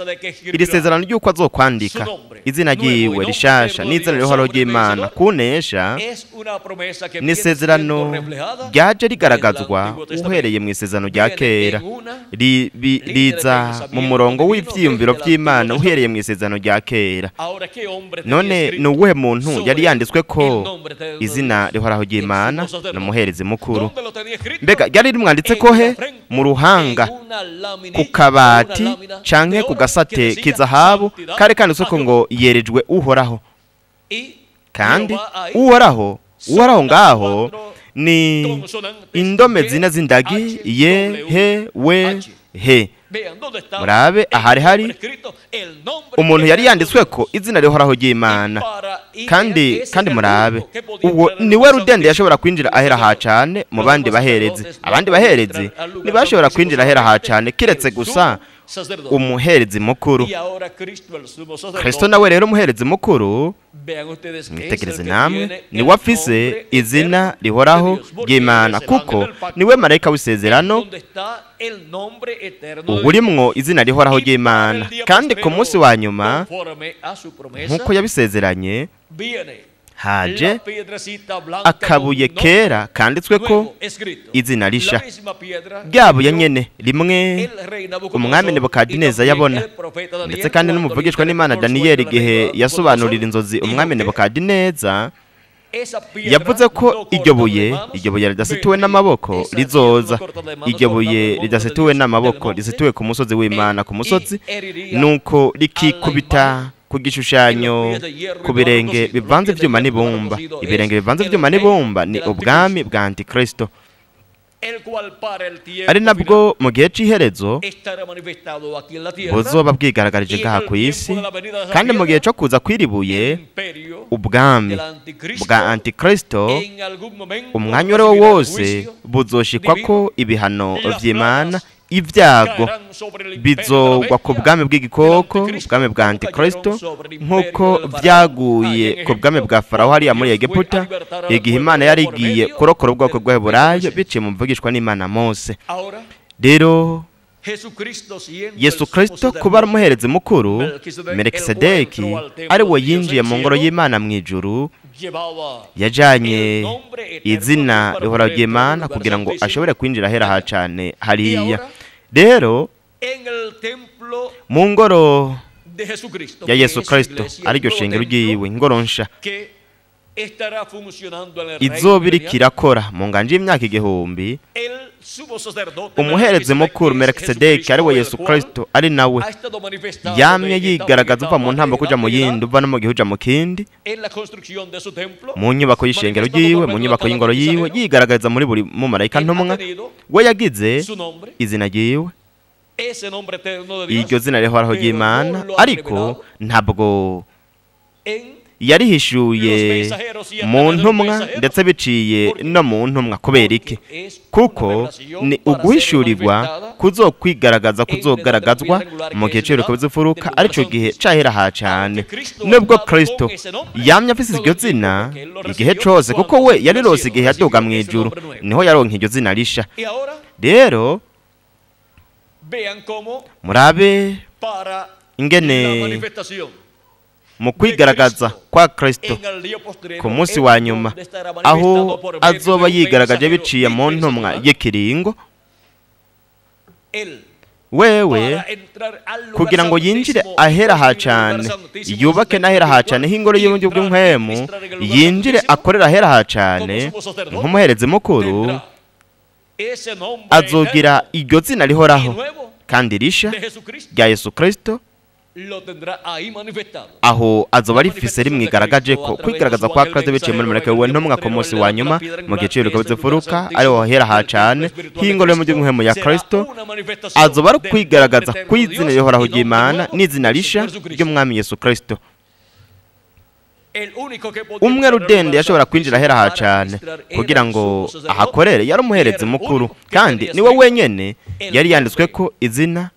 S2: iri sezerano ry'uko azokwandika izina ryiwe rishasha n'izina rihoraho ry'Imana kunesha, ni isezerano ryaje rigaragazwa uhereye mu isezerano rya kera, riza mu murongo w'ivyiyumviro by'Imana uhereye mu isezerano rya kera. None ni uwuhe muntu yari yanditswe ko izina rihoraho ry'Imana? Ni umuherezi mukuru. Mbega ryari rimwanditse ko he? Mu ruhanga, ku kabati canke ku gasate k'izahabu kari kanditswe ko ngo yerejwe Uhoraho. Kandi Uhoraho, Uhoraho ngaho ni indome zine z'indagi ye, he, we, he. Murabe ahari hari umuntu yari yanditswe ko izina rihoraho ry'Imana. Kandi murabe uwo niwe rudende yashobora kwinjira ahera ha cane mu bandi baherezi. Abandi baherezi ntibashobora kwinjira ahera ha cane kiretse gusa umuherezi mukuru. Kristo nawe rero umuherezi mukuru, mwitegereze namwe, niwe afise izina rihoraho ry'Imana, kuko niwe marayika w'isezerano uburimwo izina rihoraho ry'Imana. Kandi ku munsi wa nyuma nk'uko yabisezeranye, haje akabuye kera kanditswe ko izina risha, ryabuye nyene rimwe umwami Nebukadineza yabona, ndetse kandi n'umuvugishwa n'Imana Daniyeli igihe yasobanurira inzozi umwami Nebukadineza, yavuze ko iryo buye ridasituwe n'amaboko rizoza. Iryo buye ridasituwe n'amaboko risituwe ku musozi w'Imana, ku musozi, nuko rikikubita ku gishushanyo ku birenge bivanze ivyuma n'ibumba. Ibirenge bivanze ivyuma n'ibumba ni ubwami bwa Antikristo, ari nabwo mu gihe c'iherezo buzoba bwigaragarije ngaha ku isi. Kandi mu gihe cyo kuza kwiribuye ubwami bwa Antikristo, umwanya uwo ari wo wose buzoshikwa ko ibihano vy'Imana, ibyago bizogwa ku bwami bw'igikoko, ubwami bwa Antikristo, nk'uko byaguye ku bwami bwa Farawo hariya muri Egiputa, igihe Imana yari igiye kurokora ubwoko bw'Abaheburayo biciye mu mvugishwa n'Imana Mose. Rero Yesu Kristo kuba ari umuherezi mukuru Melkisedeki, ari we yinjiye mu ngoro y'Imana mu ijuru, yajanye izina rihoraho ry'Imana kugira ngo ashobore kwinjira ahera ha cane hariya. Rero mu ngoro ya Yesu Kristo, ariryo shengero ryiwe, ingoro nsha izoba iriko irakora mu nganje y'imyaka 1000, umuherezi mukuru Melkisedeki ari we Yesu Kristo, ari nawe yamye yigaragaza uva mu ntambo kuja mu yindi, uva no mu gihe uja mu kindi, mu nyubako y'ishengero ryiwe, mu nyubako y'ingoro yiwe, yigaragaza muri buri mumarayika ntumwa. We yagize izina ryiwe Iryo zina rihoraho ry'Imana, ariko ntabwo yarihishuye mu ntumwa ndetse biciye no mu ntumwa. Kubera iki? Kuko ni uguhishurirwa kuzokwigaragaza, kuzogaragazwa mu gihe cy'uruko bizufuruka, arico gihe cahera ha cane. Nubwo Kristo yamye afise iryo zina igihe cose, kuko we yarirose igihe yaduga mu ijuru, niho yaronka iryo zina risha. Rero murabe ingene mu kwigaragaza kwa Kristo ku munsi wa nyuma, aho azoba yigaragaje biciye mu ntumwa y'ikiringo, wewe kugira ngo yinjire ahera ha cane, yubake n'ahera ha cane h'ingoro y'uburyo bw'impwemu, yinjire akorera ahera ha cane nk'umuherezi mukuru, azogira iryo zina rihoraho kandi risha rya Yesu Kristo. Aho azoba rifise rimwigaragaje ko kwigaragaza kwa Kristo biciye muri mureke we ntumwa ku munsi wa nyuma mu gihe cy'uruko bizufuruka, ariho hera ha cane h'ingoro y'umuhemu ya Kristo, azoba ari kwigaragaza kw'izina rihoraho ry'Imana n'izina risha ry'Umwami Yesu Kristo. Umwe rudende yashobora kwinjira ahera ha cane kugira ngo ahakorere yari umuherezi mukuru, kandi niwe wenyene yari yanditswe ko izina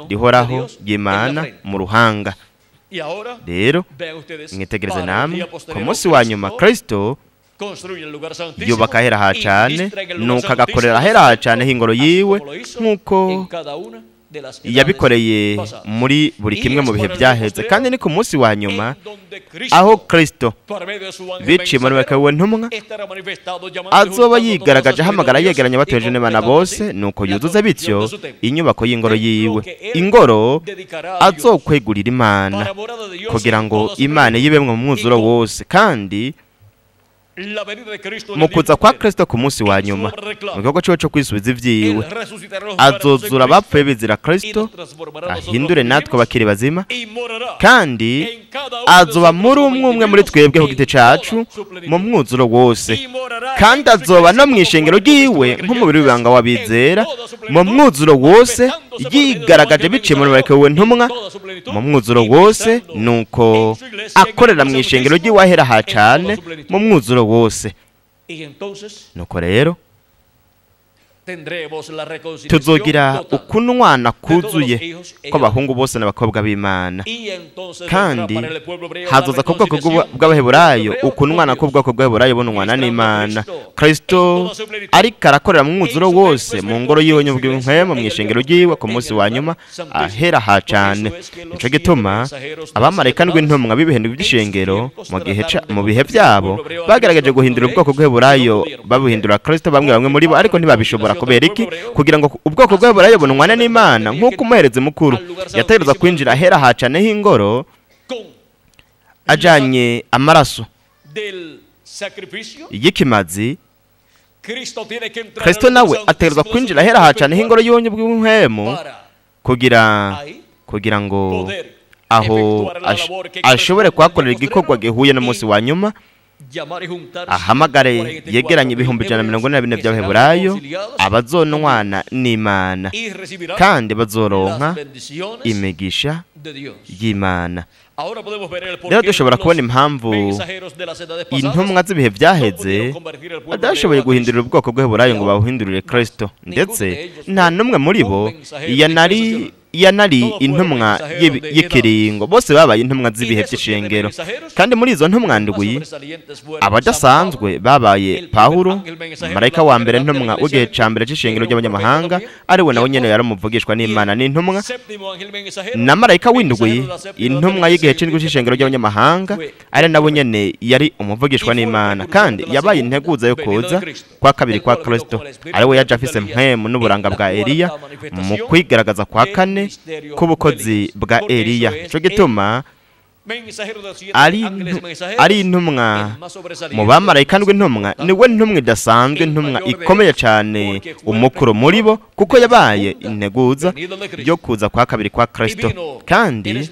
S2: rihoraho ry'Imana mu ruhanga. Rero mwitegereze namwe ku munsi wa nyuma Kristo yubaka ahera ha cane, nuko agakorera ahera ha cane h'ingoro yiwe, nk'uko yabikoreye muri buri kimwe mu bihe byaheze. Kandi ni ku munsi wa nyuma aho Kristo biciye muri we ntumwa azoba yigaragaje ahamagara yegeranya abatoje n'Imana bose, nuko yuzuza bityo inyubako y'ingoro yiwe, ingoro azokwegurira Imana kugira ngo Imana yibemwe mu mwuzuro wose. Kandi mu kuza kwa Kristo ku munsi wa nyuma, mu gikorwa ciwe co kwisubiza ivyiwe, azozura abapfuye bizira Kristo, ahindure natwe abakiri bazima, kandi azoba muri umwe muri twebwe ku giti cacu mu mwuzuro wose, kandi azoba no mw'ishengero ryiwe nk'umubiri w'ibanga w'abizera mu mwuzuro wose, yigaragaje biciye muri bareke we ntumwa mu mwuzuro wose, nuko akorera mw'ishengero ryiwe ahera ha cane mu mwuzuro wose. Nuko rero tuzogira ukunwana kuzuye kw'abahungu bose n'abakobwa b'Imana, kandi hazoza ku bwoko bw'Abaheburayo ukunwana k'ubwoko bw'Abaheburayo bunwana n'Imana. Kristo ariko arakorera mu mwuzuro wose mu ngoro yiwe nyubw'impwemu mw'ishengero ryiwe ku munsi wa nyuma ahera ha cane. Nico gituma abamarayika n'intumwa b'ibihendo by'ishengero mu bihe byabo bagerageje guhindura ubwoko bw'Abaheburayo babuhindura Kristo, bamwe bamwe muri bo, ariko ntibabishobora. Kubera iki? Kugira ngo ubwoko bw'Abaheburayo bunwane n'Imana, nk'uko umuherezi mukuru yategerezwa kwinjira ahera ha cane h'ingoro ajanye amaraso y'ikimazi, Kristo nawe ategerezwa kwinjira ahera ha cane h'ingoro y'ubunye bw'impwemu kugira ngo aho ashobore kuhakorera igikorwa gihuye n'umunsi wa nyuma, ahamagare yegeranye 144,000 by'Abaheburayo abazonwana n'Imana, kandi bazoronka imigisha y'Imana. Rero dushobora kubona impamvu intumwa z'ibihe byaheze badashoboye guhindurira ubwoko bw'Abaheburayo ngo babuhindurire Kristo, ndetse nta n'umwe muri bo yanari intumwa y'ikiringo, bose babaye intumwa z'ibihe by'ishengero. Kandi muri izo ntumwa ndwi abadasanzwe babaye Pawulo, marayika wa mbere ntumwa w'igihe ca mbere c'ishengero ry'abanyamahanga, ari we nawe nyene yaramuvugishwa n'Imana n'intumwa, na marayika w'indwi intumwa y'igihe c'indwi c'ishengero ry'abanyamahanga, ari nawe nyene yari umuvugishwa n'Imana, kandi yabaye integuza yo kuza kwa kabiri kwa Kristo, ari we yaje afise mpwemu n'uburanga bwa Eliya mu kwigaragaza kwa kane k'ubukozi bwa Eliya. Nico gituma ari intumwa mu bamarayika n'intumwa, niwe ntumwa idasanzwe, intumwa ikomeye cyane, umukuru muri bo, kuko yabaye integuza yo kuza kwa kabiri kwa Kristo. Kandi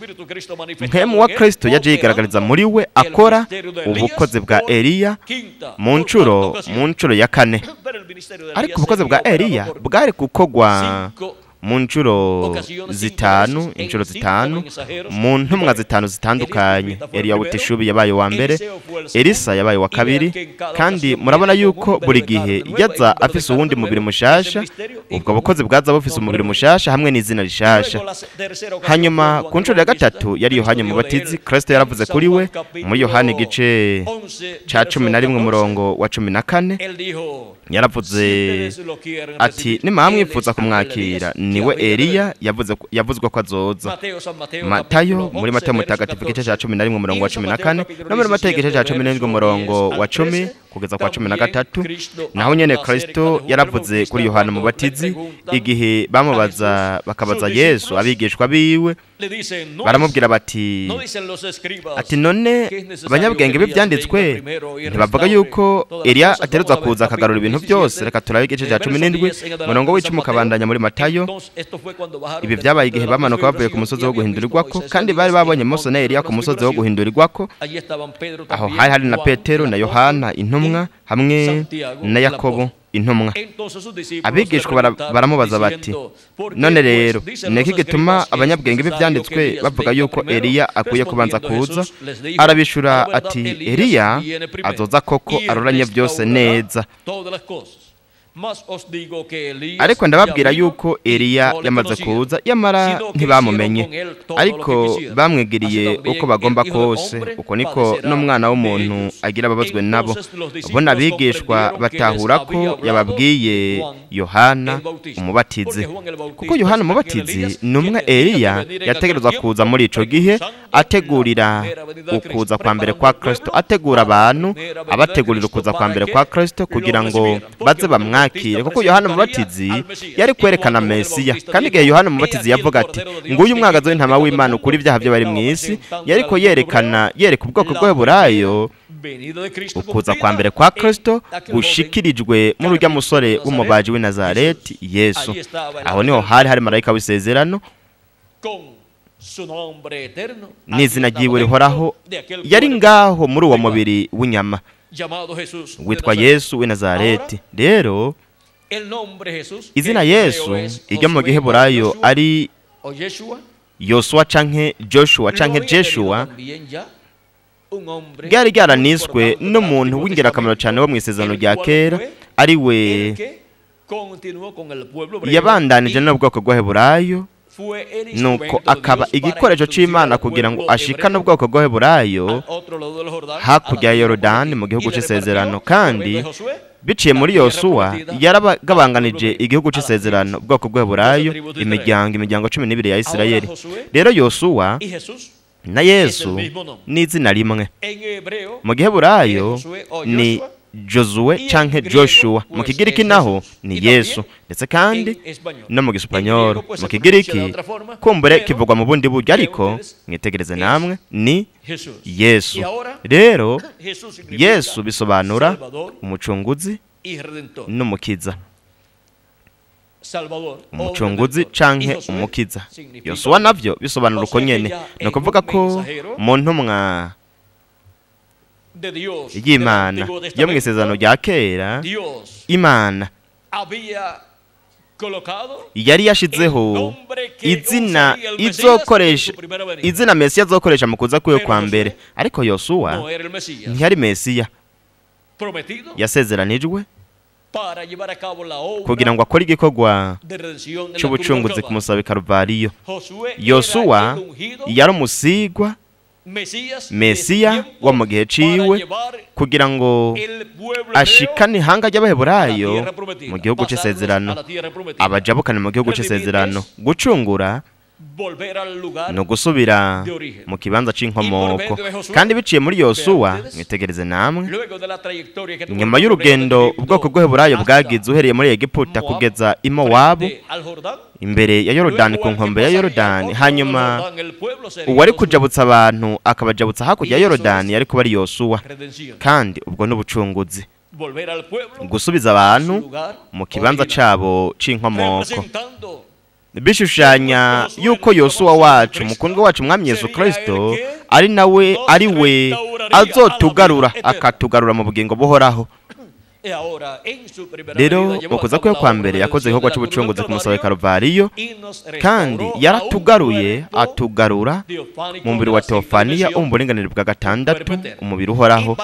S2: mpwemu wa Kristo yaje yigaragariza muri we akora ubukozi bwa Eliya mu ncuro ya kane. Ariko ubukozi bwa Eliya bwari gukogwa mu nshuro zitanu, inshuro zitanu mu ntumwa zitanu zitandukanye. Eliya w'Itishubi yabaye wa mbere, Elisa yabaye wa kabiri, kandi murabona yuko buri gihe yaza afise uwundi mubiri mushasha. Ubwo bukozi bwaza bufise umubiri mushasha hamwe n'izina rishasha. Hanyuma ku nshuro ya gatatu yari Yohana Umubatizi. Kristo yaravuze kuri we muri Yohana igice ca 11 umurongo wa 14, yaravuze ati nimwamwifuza kumwakira niwe Eliya yavuzwe ko azoza. Matayo, muri Matayo mutagatifu igice ca 11 umurongo wa 14, no muri Matayo igice ca 17 umurongo wa 10 kugeza kwa 13. Naho nyene Kristo yaravuze kuri Yohana Umubatizi igihe bamubaza, bakabaza Yesu abigishwa biwe, baramubwira bati ati none abanyabwenge b'ibyanditswe ntibavuga yuko Eliya ateruza kuza akagarura ibintu byose? Reka turabe igice cya 17 umurongo w'icumi ukabandanya muri Matayo. Ibi byabaye igihe bamanuka bavuye ku musozi wo guhindurirwako, kandi bari babonye Mose na Eliya ku musozi wo guhindurirwako. Aho hari hari na Petero na Yohana intumwa hamwe na Yakobo intumwa. Abigishwa baramubaza bati none rero niki gituma abanyabwenge b'ibyanditswe bavuga yuko Eliya akwiye kubanza kuza? Arabishura ati Eliya azoza koko aroranye byose neza, ariko ndababwira yuko Eliya yamaze kuza, yamara ntibamumenye, ariko bamwigiriye uko bagomba kose. Uko niko n'umwana w'umuntu agira ababazwe nabo. Bona abigishwa batahura ko yababwiye Yohana Umubatizi, kuko Yohana Umubatizi numwe Eliya yategerezwa kuza muri ico gihe, ategurira ukuza kwa mbere kwa Kristo, ategura abantu, abategurira ukuza kwa mbere kwa Kristo kugira ngo baze bamwakire. Kuko Yohana Umubatizi yari kwerekana Mesiya, kandi igihe Yohana Umubatizi yavuga ati nguyu umwagazi w'intama w'Imana ukuri ibyaha by'abari mu isi, yariko yerekana, yereka ubwoko bw'Abaheburayo ukuza kwa mbere kwa Kristo gushikirijwe muri urya musore w'umubaji w'i Nazareti Yesu. Aho niho hari hari marayika w'isezerano n'izina ryiwe rihoraho, yari ngaho muri uwo mubiri w'inyama witwa Yesu w'i Nazareti. Rero izina Yesu iryo mu giheburayo ari Yosuwa canke Joshua canke Jeshua, ryari ryaraniswe n'umuntu w'ingirakamaro cyane wo mu isezerano rya kera, ari we yabandanije n'ubwoko bw'Abaheburayo, nuko akaba igikoresho c'Imana kugira ngo ashikane ubwoko bw'Abaheburayo hakurya ya Yorodani mu gihugu c'isezerano. Kandi biciye muri Yosuwa yarabagabanganije igihugu c'isezerano ubwoko bw'Abaheburayo, imiryango 12 ya Isirayeli. Rero Yosuwa na Yesu ni izina rimwe. Mu giheburayo ni Josue canke Joshua, mu kigiriki naho ni Yesu, ndetse kandi no mu gisupanyoro. Mu kigiriki kumbure kivugwa mu bundi buryo, ariko mwitegereze namwe ni Yesu. Rero Yesu bisobanura umucunguzi n'umukiza, umucunguzi canke umukiza. Yosuwa navyo bisobanura uko nyene, no kuvuga ko mu ntumwa y'Imana yo mu isezerano rya kera, Imana yari yashizeho izina izokoresha, izina Mesiya azokoresha mu kuza kwiwe kwa mbere. Ariko Yosuwa ntiyari Mesiya yasezeranijwe kugira ngo akore igikorwa c'ubucunguzi ku musaraba i Karuvariyo. Yosuwa yari umusigwa Mesiya wo mu gihe ciwe kugira ngo ashikane ihanga ry'Abaheburayo mu gihugu c'isezerano, abajabukane mu gihugu c'isezerano. Gucungura no gusubira mu kibanza c'inkomoko, kandi biciye muri Yosuwa. Mwitegereze namwe, nyuma y'urugendo ubwoko bw'Abaheburayo bwagize uhereye muri Egiputa kugeza i Mowabu imbere ya Yorodani, ku nkombe ya Yorodani, hanyuma uwari kujabutsa abantu akabajabutsa hakurya ya Yorodani yari kuba ari Yosuwa. Kandi ubwo n'ubucunguzi, gusubiza abantu mu kibanza cabo c'inkomoko, bishushanya yuko Yosuwa wacu, mukundwa wacu mwami Yesu Kristo, ari nawe, ari we azotugarura akatugarura mu bugingo buhoraho. Rero mu kuza kwe kwa mbere yakoze igikorwa cy'ubucunguzi ku musaraba wa Karuvariyo, kandi yaratugaruye atugarura mu mubiri wa teofaniya, uburinganire bwa gatandatu, umubiri uhoraho.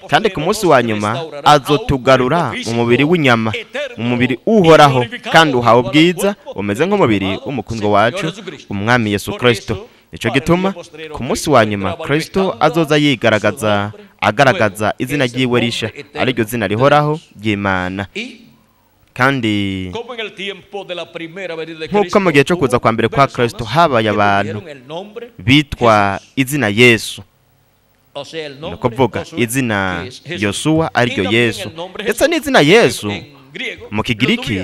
S2: Kandi ku munsi wa nyuma azotugarura mu mubiri w'inyama, mu mubiri uhoraho kandi uhawe ubwiza, umeze nk'umubiri w'umukundwa wacu umwami Yesu Kristo. Nico gituma ku munsi wa nyuma Kristo azoza yigaragaza, agaragaza izina ryiwe risha, ariryo zina rihoraho ry'Imana. Kandi nk'uko mu gihe cyo kuza kwa mbere kwa Kristo habaye abantu bitwa izina Yesu, ni ukuvuga izina Yosuwa ariryo Yesu, ndetse n'izina Yesu mu Kigiriki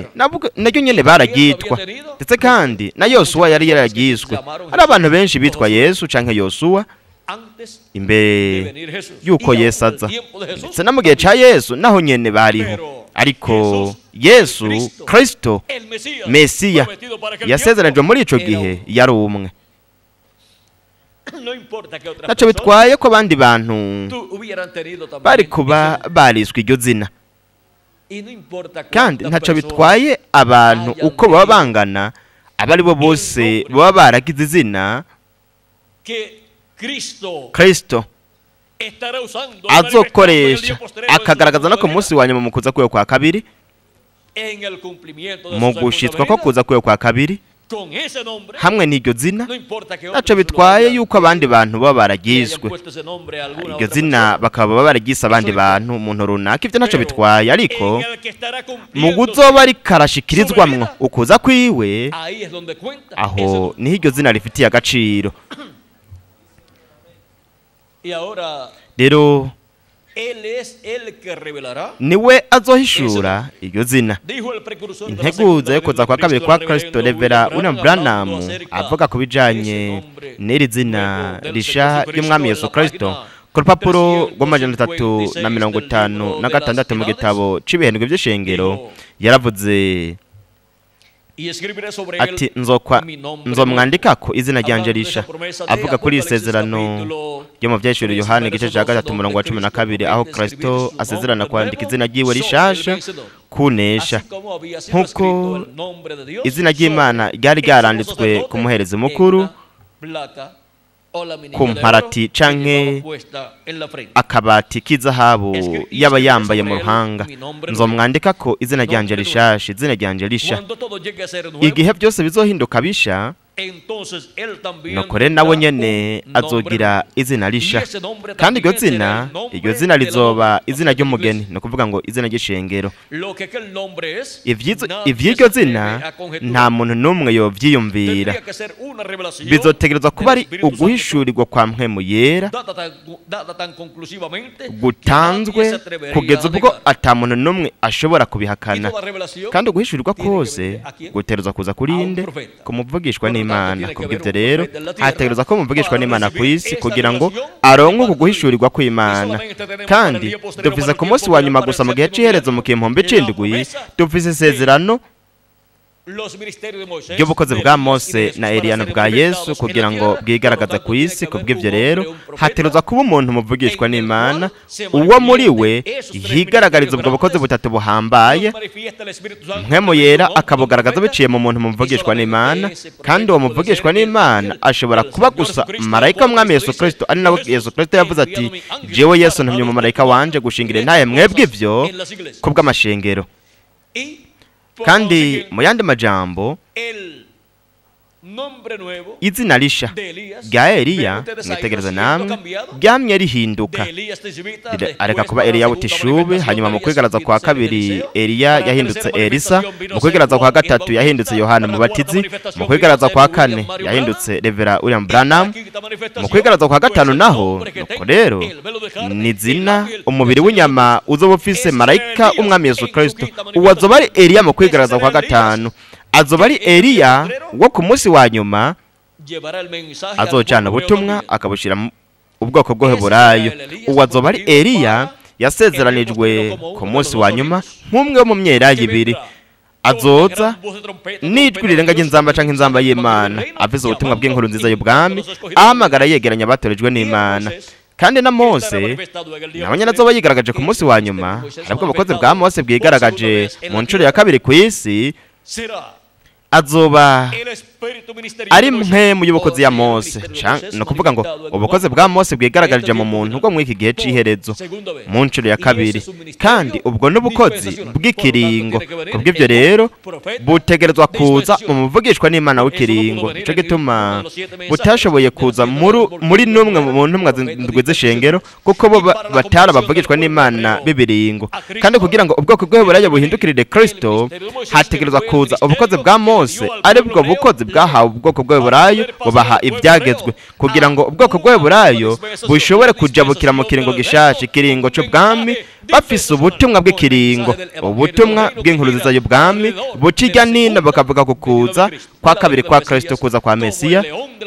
S2: naryo nyene bararyitwa, ndetse kandi na Yosuwa yari yararyiswe. Hari abantu benshi bitwa Yesu canke Yosuwa imbere yuko Yesu aza, ndetse no mu gihe ca Yesu naho nyene bariho. Ariko Yesu Kristo Mesiya yasezeranijwe muri ico gihe yari umwe. Naco bitwaye ko abandi bantu bari kuba bariswe iryo zina, kandi ntaco bitwaye abantu uko baba bangana, abari bo bose baba baragize izina Kristo azokoresha akagaragaza no ku munsi wa nyuma mu kuza kwe kwa kabiri, mu gushitswa ko kuza kwe kwa kabiri hamwe n'iryo zina. Naco bitwaye yuko abandi bantu baba baragizwe iryo zina, bakaba baragise abandi bantu umuntu runaka, ivyo naco bitwaye. Ariko mu kuzoba rikarashikirizwamwo ukuza kwiwe, aho niho iryo zina rifitiye agaciro. Rero niwe azohishura iryo zina. Integuza yo kuza kwa kabiri kwa Kristo, Revera William Branham avuga ku bijanye n'iri zina risha ry'umwami Yesu Kristo ku rupapuro rw'356 mu gitabo c'ibihindwe vy'ishengero, yaravuze ati nzomwandikako izina ryanje risha. Avuga kuri isezerano ryo mu Vyahishuriwe Yohana igice ca 3 umurongo wa 12, aho Kristo asezerana kwandika izina ryiwe rishasha kunesha, nkuko izina ry'Imana ryari ryaranditswe ku muherezi mukuru ku mparati canke akabati k'izahabu yaba yambaye mu ruhanga. Nzomwandikako izina ryanje rishasha, izina ryanje risha. Igihe byose bizohinduka bisha, nuko rero nawe nyene azogira izina risha, kandi iryo zina rizoba izina ry'umugeni, ni ukuvuga ngo izina ry'ishengero. Ivy'iryo zina nta muntu n'umwe yovyiyumvira, bizotegerezwa kuba ari uguhishurirwa kwa mpwemu yera gutanzwe kugeza ubwo ata muntu n'umwe ashobora kubihakana. Kandi uguhishurirwa kose gutegerezwa kuza kurinde kumuvugishwa n'Imana. Kubw'ivyo rero hategerezwa ko muvugishwa n'Imana ku isi kugira ngo aronke uku guhishurirwa kw'Imana. Kandi dufise ku munsi wa nyuma gusa mu gihe c'iherezo mu kimpombe c'indwi, dufise isezerano ry'ubukozi bwa Mose na Eliya na bwa Yesu kugira ngo bwigaragaze ku isi. Kubw'ivyo rero hategerezwa kuba umuntu muvugishwa n'Imana, uwo muri we yigaragariza ubwo bukozi butatu buhambaye, mpwemu yera akabugaragaza biciye mu muntu muvugishwa n'Imana. Kandi uwo muvugishwa n'Imana ashobora kuba gusa marayika w'umwami Yesu Kristo, ari nawe Yesu Kristo yavuze ati jewe Yesu ntumye umumarayika wanje gushingira intahe mwebwe ivyo kubw'amashengero. Kandi mu yandi majambo, izina risha rya Eliya, mwitegereza namwe, ryamye rihinduka, areka kuba Eliya w'Utishube, hanyuma mu kwigaragaza kwa kabiri Eliya yahindutse Elisa, mu kwigaragaza kwa gatatu yahindutse Yohana Mubatizi, mu kwigaragaza kwa kane yahindutse Revera William Branham, mu kwigaragaza kwa gatanu naho nuko rero ni zina umubiri w'inyama uzoba ufise marayika umwami Yesu Kristo. Uwo azoba ari Eliya mu kwigaragaza kwa gatanu, azoba ari Eliya wo ku munsi wa nyuma, azojana ubutumwa akabushira ubwoko bw'Heburayo. Uwo azoba ari Eliya yasezeranijwe ku munsi wa nyuma nk'umwe wo mu myelayo ibiri, azoza n'ijwi rirenga ry'inzamba canke inzamba y'Imana, afise ubutumwa bw'inkuru nziza y'ubwami, ahamagara yegeranya abatorejwe n'Imana. Kandi na Mose nawe nyene azoba yigaragaje ku munsi wa nyuma, aribwo bukozi bwa Mose bwigaragaje mu nshuro ya kabiri ku isi, azoba ari mpwemu y'ubukozi ya Mose. Ni ukuvuga ngo ubukozi bwa Mose bwigaragarije mu muntu bwo muri iki gihe c'iherezo mu nshuro ya kabiri, kandi ubwo n'ubukozi bw'ikiringo. Kubw'ivyo rero butegerezwa kuza mu muvugishwa n'Imana w'ikiringo. Nico gituma butashoboye kuza muri n'umwe mu ntumwa zindwi z'ishengero, kuko bo batari abavugishwa n'Imana b'ibiringo. Kandi kugira ngo ubwoko bw'Eburayo buhindukirire Kristo, hategerezwa kuza ubukozi bwa Mose, aribwo bukozi bwahawe ubwoko bw'Eburayo bubaha ibyagezwe, kugira ngo ubwoko bw'Eburayo bushobore kujabukira mu kiringo gishasha, ikiringo c'ubwami, bafise ubutumwa bw'ikiringo, ubutumwa bw'inkuru nziza y'ubwami bucijya nino, bakavuga ku kuza kwa kabiri kwa Kristo, kuza kwa Mesiya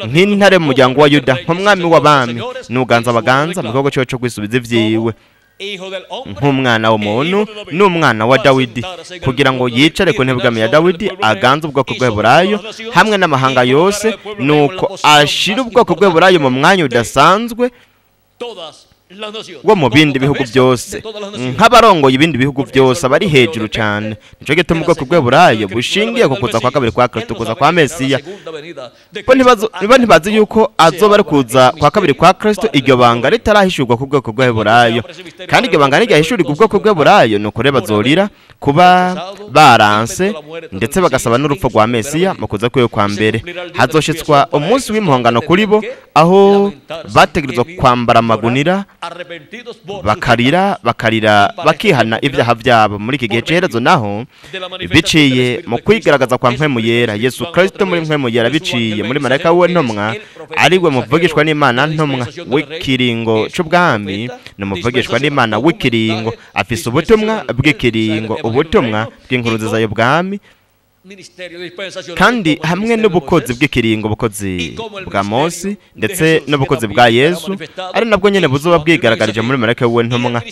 S2: nk'intare mu muryango wa Yuda, nk'umwami w'abami n'uganza abaganza mu gihugu ciwe co kwisubiza ivyiwe, nk'umwana w'umuntu n'umwana wa Dawidi, kugira ngo yicare ku ntebe ya Dawidi aganze ubwoko bw'Eburayo hamwe n'amahanga yose, nuko ashira ubwoko bw'Eburayo mu mwanya udasanzwe wo mu bindi bihugu byose, nk'abarongoye ibindi bihugu byose abari hejuru cyane. Nico gituma ubwoko bw'Eburayo bushingiye ku kuza kwa kabiri kwa Kristo, kuza kwa Mesiya. Bo ntibazi yuko azoba ari kuza kwa kabiri kwa Kristo iryo banga ritarahishurwa ku bwoko bw'Eburayo. Kandi iryo banga niryahishurirwa ubwoko bw'Eburayo, nuko rero bazorira kuba baranse ndetse bagasaba n'urupfu rwa Mesiya mu kuza kwiwe kwa mbere. Hazoshitswa umunsi w'impongano kuri bo, aho bategerezwa kwambara amagunira, bakarira bakihana ibyaha byabo. Muri iki gihe c'iherezo naho, biciye mu kwigaragaza kwa mpwemu yera, Yesu Kristo muri mpwemu yera, biciye muri marayika we ntumwa, ari we muvugishwa n'Imana ntumwa w'ikiringo c'ubwami, ni umuvugishwa n'Imana w'ikiringo, afise ubutumwa bw'ikiringo, ubutumwa bw'inkuru nziza y'ubwami, kandi hamwe n'ubukozi bw'ikiringo, ubukozi bwa Mose ndetse n'ubukozi bwa Yesu, ari nabwo nyene buzoba bwigaragarije muri marayika we ntumwa.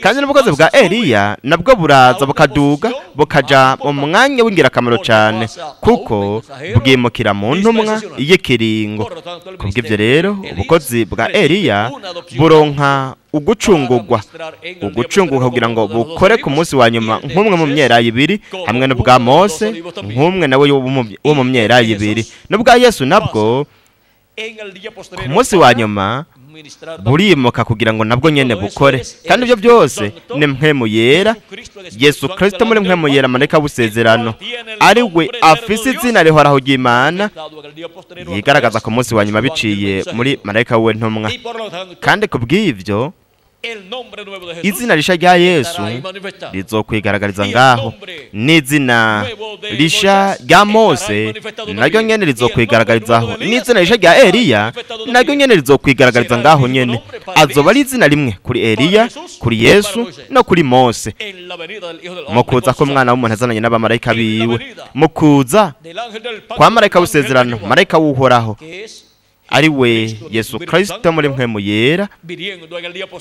S2: Kandi n'ubukozi bwa Eliya nabwo buraza bukaduga bukaja mu mwanya w'ingirakamaro cyane, kuko bwimukira mu ntumwa y'ikiringo. Kubw'ivyo rero ubukozi bwa Eliya buronka ugucungurwa kugira ngo bukore ku munsi wa nyuma nk'umwe mu myerayi ibiri, hamwe n'ubwa Mose nk'umwe nawe wo mu myerayi ibiri, n'ubwa Yesu nabwo ku munsi wa nyuma burimuka kugira ngo nabwo nyene bukore. Kandi ibyo byose ni mpwemu yera, Yesu Kristo muri mpwemu yera, marayika w'isezerano, ari we afise izina rihoraho ry'Imana, yigaragaza ku munsi wa nyuma biciye muri marayika we ntumwa. Kandi kubw'ivyo izina risha rya Yesu rizokwigaragariza ngaho, n'izina risha rya Mose naryo nyene rizokwigaragarizaho, n'izina risha rya Eliya naryo nyene rizokwigaragariza ngaho nyene. Azoba ari izina rimwe kuri Eliya, kuri Yesu no kuri Mose, mu kuza k'umwana w'umuntu azananye n'abamarayika biwe, mu kuza kwa marayika w'isezerano, marayika w'Uhoraho, ari we Yesu Kristo muri mpwemu yera,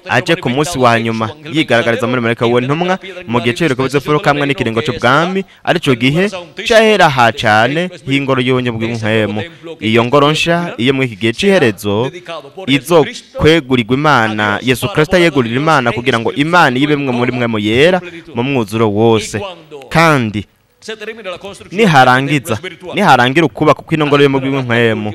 S2: aje ku munsi wa nyuma yigaragariza muri marayika we ntumwa mu gihe c'ibiriko bizofurukamwe n'ikiringo c'ubwami, arico gihe c'ahera ha cane h'ingoro y'ubunye bw'impwemu. Iyo ngoro nsha iyo muri iki gihe c'iherezo izokwegurirwa Imana, Yesu Kristo yegurira Imana kugira ngo Imana ibemwe muri mpwemu yera mu mwuzuro wose. Kandi niharangira ukubaka kw'ino ngoro yo mu bw'impwemu,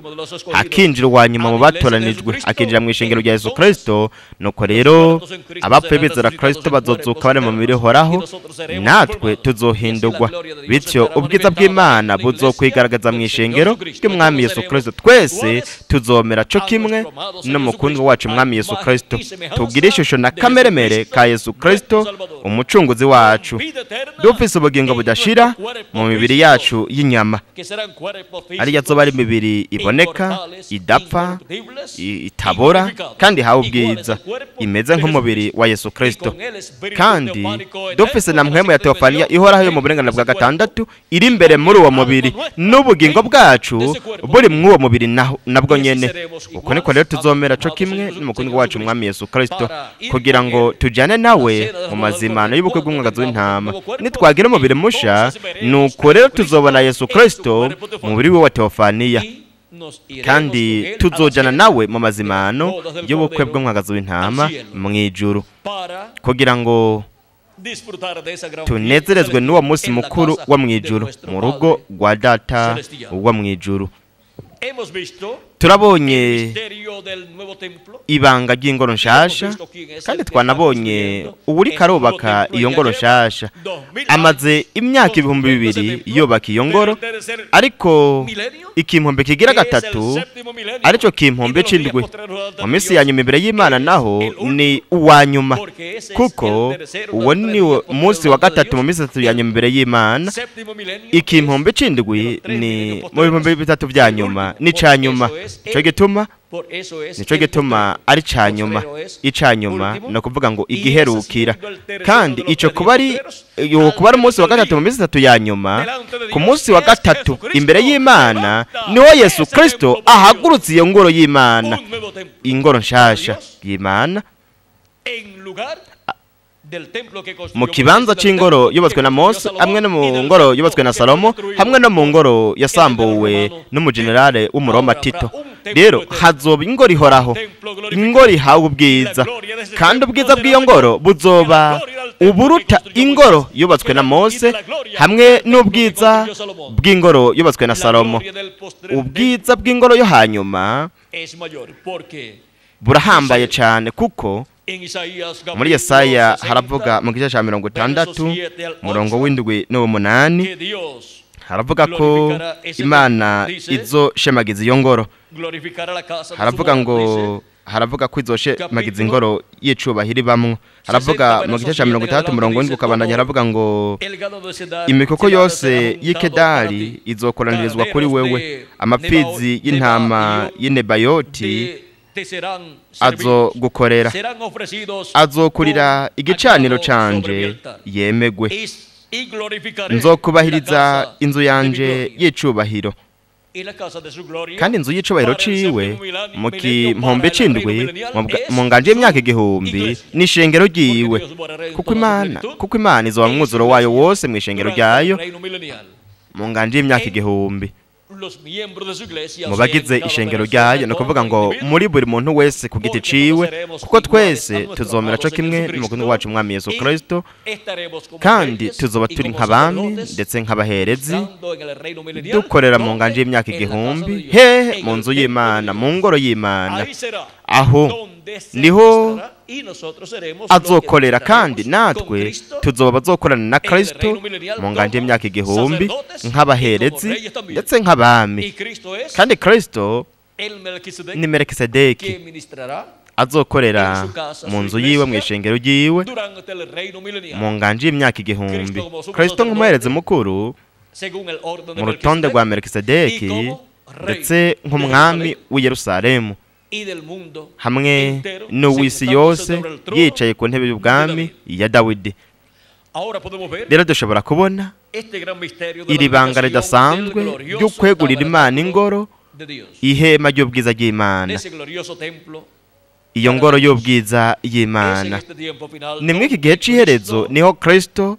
S2: hakinjira uwa nyuma mu batoranijwe, akinjira mu ishengero rya Yesu Kristo, nuko rero abapfuye bizera Kristo bazozuka bari mu mibiri ihoraho, natwe tuzohindurwa. Bityo ubwiza bw'Imana buzokwigaragaza mu ishengero ry'Umwami Yesu Kristo. Twese tuzomera co kimwe n'umukundwa wacu Umwami Yesu Kristo, tugire ishusho na kameremere ka Yesu Kristo umucunguzi wacu, dufise ubugingo budashira mu mibiri yacu y'inyama, ariyo azoba ari imibiri iboneka, idapfa, itabora, kandi ihawe ubwiza, imeze nk'umubiri wa Yesu Kristo. Kandi dufise na mpwemu ya Teofaniya ihoraho yo mu burenganira bwa gatandatu iri imbere muri uwo mubiri, n'ubugingo bwacu buri mw'uwo mubiri nabwo nyene. Uko niko rero tuzomera co kimwe n'umukundwa wacu Umwami Yesu Kristo, kugira ngo tujane nawe mu mazimano y'ubukwe bw'umwagazi w'intama. Nitwagira umubiri musha, nuko rero tuzobona Yesu Kristo mu mubiri we wa Teofaniya. Kandi tuzojana nawe mu mazimano y'ubukwe bw'umwagazi w'intama mu ijuru, kugira ngo tunezerezwe n'uwo munsi mukuru wo mu ijuru, mu rugo rwa Data wo mu ijuru. Turabonye ibanga ry'ingoro nshasha, kandi twanabonye uwuriko arubaka iyo ngoro nshasha. Amaze imyaka 2000 yubaka iyo ngoro, ariko ikimpombe kigira gatatu arico kimpombe c'indwi mu minsi ya nyuma imbere y'Imana, naho ni uwa nyuma, kuko uwo ni munsi wa gatatu mu minsi itatu ya nyuma imbere y'Imana. Ikimpombe c'indwi ni mu 3000 vya nyuma, ni ca nyuma. Nico gituma ari ca nyuma, ica nyuma no kuvuga ngo igiherukira. Kandi ico kuba ari umunsi wa gatatu mu minsi itatu ya nyuma, ku munsi wa gatatu imbere y'Imana niho Yesu Kristo ahagurutse iyo ngoro y'Imana, ingoro nshasha y'Imana, mu kibanza c'ingoro yubatswe na Mose, hamwe no mu ngoro yubatswe na Salomo, hamwe no mu ngoro yasambuwe n'umugenerale w'Umuroma Tito. Rero hazoba ingoro ihoraho, ingoro ihawe ubwiza, kandi ubwiza bw'iyo ngoro buzoba uburuta ingoro yubatswe na Mose hamwe n'ubwiza bw'ingoro yubatswe na Salomo. Ubwiza bw'ingoro yo hanyuma burahambaye cyane, kuko muri Yesaya haravuga mu gice cya 60 murongo w'indwi n'umunani, haravuga ko Imana izoshemagiza iyo ngoro. Haravuga ngo haravuga ko izoshemagiza ingoro y'icubahiro ibamwo. Haravuga mu gice cya 60 murongo w'indwi ukabandanya, haravuga ngo imikoko yose y'Ikedari izokoranirizwa kuri wewe, amapfizi y'intama y'Inebayoti azogukorera, azokurira igicaniro canje yemegwe, nzokubahiriza inzu yanje y'icubahiro. Kandi inzu y'icubahiro ciwe mu kimpombe c'indwi mu nganje y'imyaka 1000 n'ishengero ryiwe, kuko Imana izoba mwuzuro wayo wose mu ishengero ryayo mu nganje y'imyaka 1000. Mu bagize ishengero ryayo, no kuvuga ngo muri buri muntu wese ku giti ciwe, kuko twese tuzomera co kimwe n'umukunzi wacu Umwami Yesu Kristo, kandi tuzoba turi nk'abami ndetse nk'abaherezi, dukorera mu nganje y'imyaka 1000 hehe mu nzu y'Imana, mu ngoro y'Imana. Aho niho azokorera, kandi natwe tuzoba bazokorana na Kristo mu nganje y'imyaka 1000 nk'abaherezi ndetse nk'abami. Kandi Kristo ni Melkisedeki azokorera mu nzu yiwe, mu ishengero ryiwe mu nganje y'imyaka 1000. Kristo nk'umuherezi mukuru mu rutonde rwa Melkisedeki ndetse nk'umwami w'i Yerusalemu hamwe n'uw'isi yose, yicaye ku ntebe y'ubwami ya Dawidi. Rero dushobora kubona iri banga ridasanzwe ryo kwegurira Imana ingoro, ihema ry'ubwiza ry'Imana, iyo ngoro y'ubwiza y'Imana. Ni muri iki gihe c'iherezo niho Kristo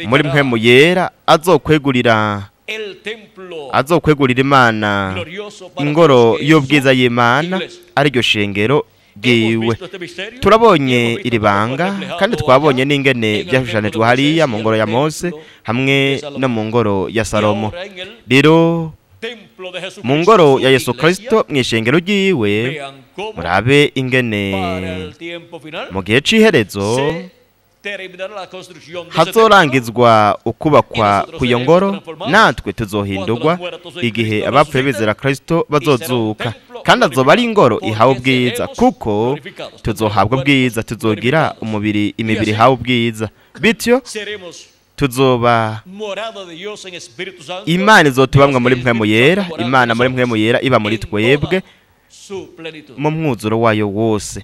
S2: muri mpwemu yera azokwegurira Imana ingoro y'ubwiza y'Imana, ariryo shengero ryiwe. Turabonye iri banga, kandi twabonye n'ingene byashushanijwe hariya mu ngoro ya Mose hamwe no mu ngoro ya Salomo. Rero mu ngoro ya Yesu Kristo mu ishengero ryiwe, murabe ingene mu gihe c'iherezo hazorangizwa ukubakwa kw'iyo ngoro, natwe tuzohindurwa igihe abapfuye bizera Kristo bazozuka, kandi azoba ari ingoro ihawe ubwiza, kuko tuzohabwa ubwiza, tuzogira umubiri, imibiri ihawe ubwiza. Bityo tuzoba Imana izotubamwa muri mpwemu yera, Imana muri mpwemu yera iba muri twebwe mu mwuzuro wayo wose.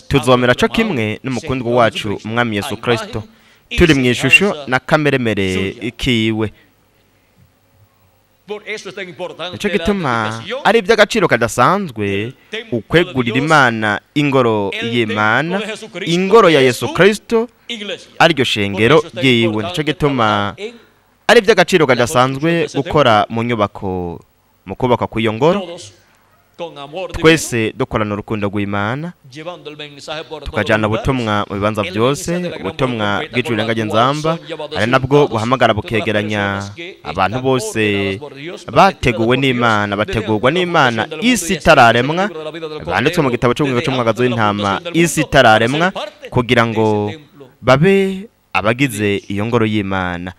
S2: Tuzomera co kimwe n'umukundwa wacu Umwami Yesu Kristo, turi mu ishusho na kameremere ikiwe. Nico gituma ari iby'agaciro kadasanzwe ukwegurira Imana ingoro y'Imana, ingoro ya Yesu Kristo ariryo shengero ryiwe. Nico gituma ari iby'agaciro kadasanzwe gukora mu nyubako mu kubaka kw'iyo ngoro, twese dukorana urukundo rw'Imana, tukajana ubutumwa mu bibanza byose, ubutumwa bw'ijuru nzamba, ari nabwo buhamagara bukegeranya abantu bose bateguwe n'Imana, bategurwa n'Imana isi itararemwa, banditswe mu gitabo cy'ubwenge cy'umwagazi w'intama isi itararemwa, kugira ngo babe abagize iyo ngoro y'Imana,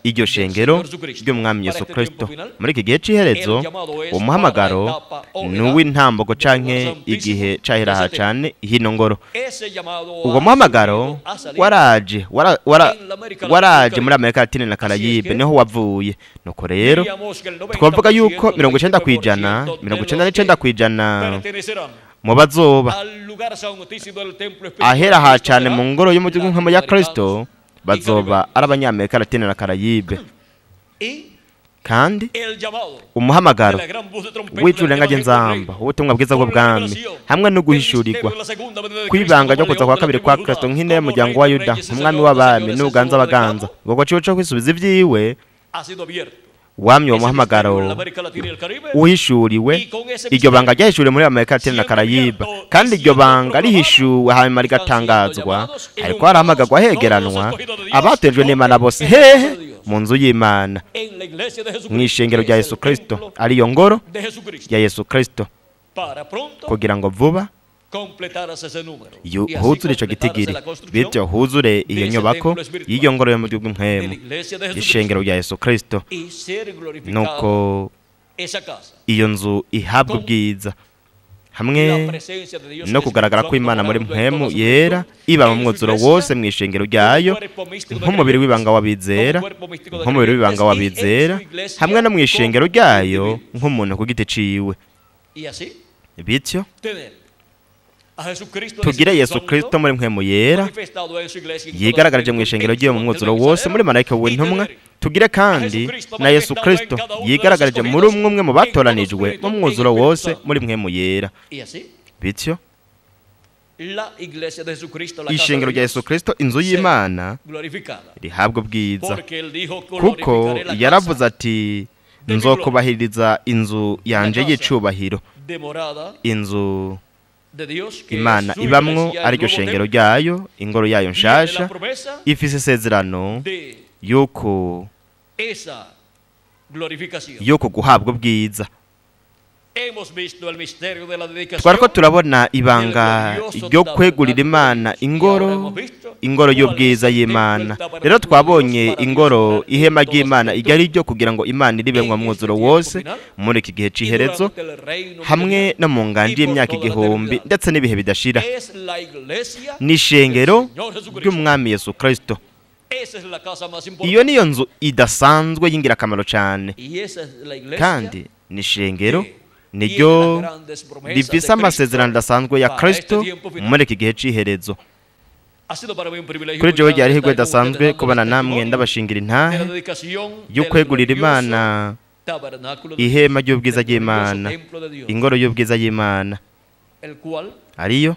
S2: iryo shengero ry'Umwami Yesu Kristo. Muri iki gihe c'iherezo, umuhamagaro ni uw'intambuko canke igihe caheraha cane hino ngoro. Uwo muhamagaro waraje waraje muri Amerika Latine na Karayibe, niho wavuye. Nuko rero twavuga yuko 90%, 99% mu bazoba aheraha cane mu ngoro y'umujyi w'inkamo ya Kristo bazoba ari abanyamerika Latine na Karayibe. Kandi umuhamagaro w'ijuru nzamba, ubutumwa bwiza bw'ubwami, hamwe no guhishurirwa kwibanga ryo kuza kwa kabiri kwa Kristo nk'intebe y'umuryango wa Yuda, umwami w'abami n'uganza abaganza, ngo ciwe cyo kwisubiza ibyiwe, wamye uwo muhamagaro uhishuriwe. Iryo banga ryahishuriwe muri Amerika Latine na Karayibe, kandi iryo banga rihishuwe hanyuma rigatangazwa, ariko harahamagagwa hegeranwa abatejwe n'Imana bose hehe mu nzu y'Imana, mu ishengero rya Yesu Kristo, ariyo ngoro ya Yesu Kristo, kugira ngo vuba huzure ico gitigiri, bityo huzure iyo nyubako y'iyo ngoro yo mu gihugu mpwemu, ishengero rya Yesu Kristo. Nuko iyo nzu ihabwa ubwiza hamwe no kugaragara kw'Imana muri mpwemu yera, iba mu mwuzuro wose mu ishengero ryayo, nk'umubiri w'ibanga w'abizera, nk'umubiri w'ibanga w'abizera, hamwe no mu ishengero ryayo nk'umuntu ku giti ciwe. Bityo tugire Yesu Kristo muri mpwemu yera, yigaragaje mu ishengero ryiwe mu mwuzuro wose muri marayika w'intumwa. Tugire kandi na Yesu Kristo yigaragaje muri umwe mu batoranijwe mu mwuzuro wose muri mpwemu yera. Bityo ishengero rya Yesu Kristo, inzu y'Imana, rihabwa ubwiza, kuko yaravuze ati nzokubahiriza inzu yanje y'icubahiro, inzu Imana ibamwo ariryo shengero ryayo, ingoro yayo nshasha, ifise isezerano yuko guhabwa ubwiza. Twariko turabona ibanga ryo kwegurira Imana ingoro, ingoro y'ubwiza y'Imana. Rero twabonye ingoro, ihema ry'Imana iryo ari ryo, kugira ngo Imana iribemwo mwuzuro wose muri iki gihe c'iherezo, hamwe no mu ngandi y'imyaka igihumbi ndetse n'ibihe bidashira. Ni ishengero ry'Umwami Yesu Kristo. Iyo niyo nzu idasanzwe y'ingirakamaro cyane, kandi ni ishengero niryo rifise amasezerano adasanzwe ya Kristo muri iki gihe c'iherezo. Kuri jewe ryari ihirwe ridasanzwe kubana namwe ndabashingira intahe yo kwegurira Imana ihema ry'ubwiza ry'Imana, ingoro y'ubwiza y'Imana, ariyo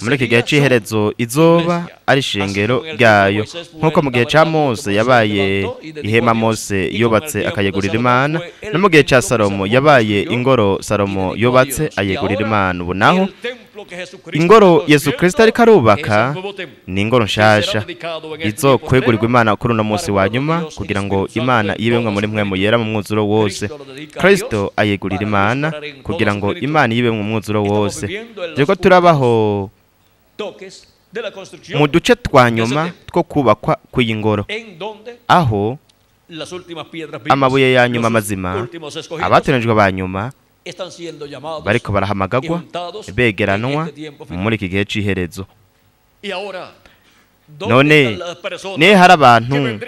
S2: muri iki gihe c'iherezo izoba ari ishengero ryayo, nk'uko mu gihe ca Mose yabaye ihema Mose yubatse akayegurira Imana, no mu gihe ca Salomo yabaye ingoro Salomo yubatse ayegurira Imana. Ubu naho ingoro Yesu Kristo ariko arubaka ni ingoro nshasha izokwegurirwa Imana kuri uno munsi wa nyuma, kugira ngo Imana yibemwe muri mpwemu yera mu mwuzuro wose. Kristo ayegurira Imana kugira ngo Imana yibemwe mu mwuzuro wose. Turiko turabaho mu duce twa nyuma two kubakwa kw'iyi ngoro, aho amabuye ya nyuma mazima, abatoranijwe ba nyuma bariko barahamagagwa begeranwa muri iki gihe c'iherezo. None ne hari abantu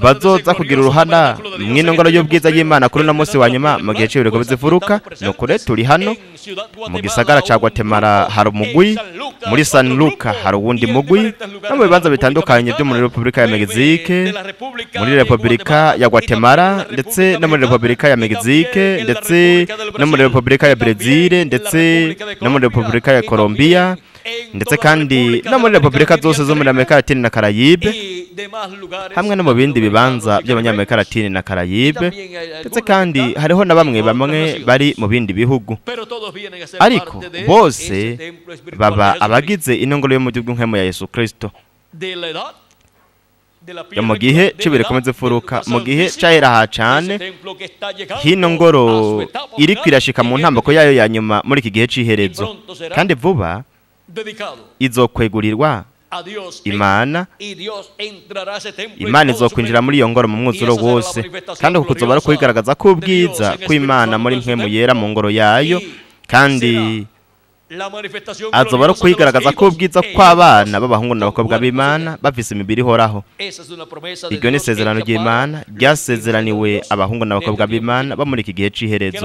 S2: bazoza kugira uruhara mw'ino ngoro y'ubwiza y'Imana kuri uno munsi wa nyuma mu gihe c'ibirego bizifuruka. Nukuri turi hano mu gisagara ca Guatemala hari umugwi, muri San Luca hari uwundi mugwi, no mu bibanza bitandukanye byo muri Repubulika ya Mexique, muri Repubulika ya Guatemala, ndetse no muri Repubulika ya Mexique, ndetse no muri Repubulika ya Brazil, ndetse no muri Repubulika ya Colombia, Ndetse kandi no muri repubulika zose zo muri Amerika Latine na Karayibe, hamwe no mu bindi bibanza by'Abanyamerika Latine na Karayibe, ndetse kandi hariho na bamwe bamwe bari mu bindi bihugu. Ariko bose baba abagize ino ngoro yo mu gihugu nk'emu ya Yesu Kristo. Yo mu gihe cy'ibirekomeze furuka, mu gihe cyahera hacane, hino ngoro iri kwirashika mu ntambako yayo ya nyuma muri iki gihe c'iherezo, kandi vuba izokwegurirwa Imana. Imana izokwinjira muri iyo ngoro mu mwuzuro wose, kandi kuzoba ari kuyigaragaza ko ubwiza kw'Imana muri mpwemu yera mu ngoro yayo, kandi azoba ari kuyigaragaza ko ubwiza kw'abana b'abahungu n'abakobwa b'Imana bafise imibiri ihoraho. Iryo ni isezerano ry'Imana ryasezeraniwe abahungu n'abakobwa b'Imana bo muri iki gihe c'iherezo.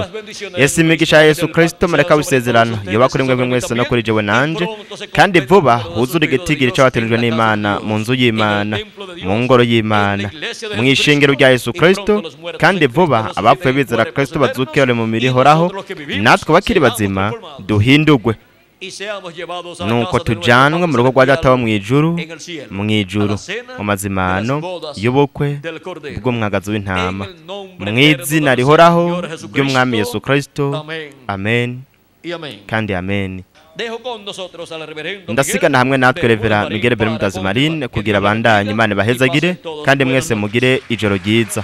S2: Yesu, imigisha ya Yesu Kristo mureka w'isezerano yoba kuri mwebwe mwese no kuri jewe nanje, kandi vuba huzure igitigiri c'abateranijwe n'Imana mu nzu y'Imana, mu ngoro y'Imana, mu ishengero rya Yesu Kristo, kandi vuba abapfuye bizera Kristo bazuke bari mu mibiri ihoraho, natwe bakiri bazima duhindurwe, nuko tujanwe mu rugo rwa Data wo mw'ijuru, mw'ijuru mu mazimano y'ubukwe bw'umwagazi w'intama, mw'izina rihoraho ry'Umwami Yesu Kristo. Amen kandi amen. Ndasigana hamwe natwe Revera Miguel Bermudez Marine kugira abandanye Imana bahezagire, kandi mwese mugire ijoro ryiza.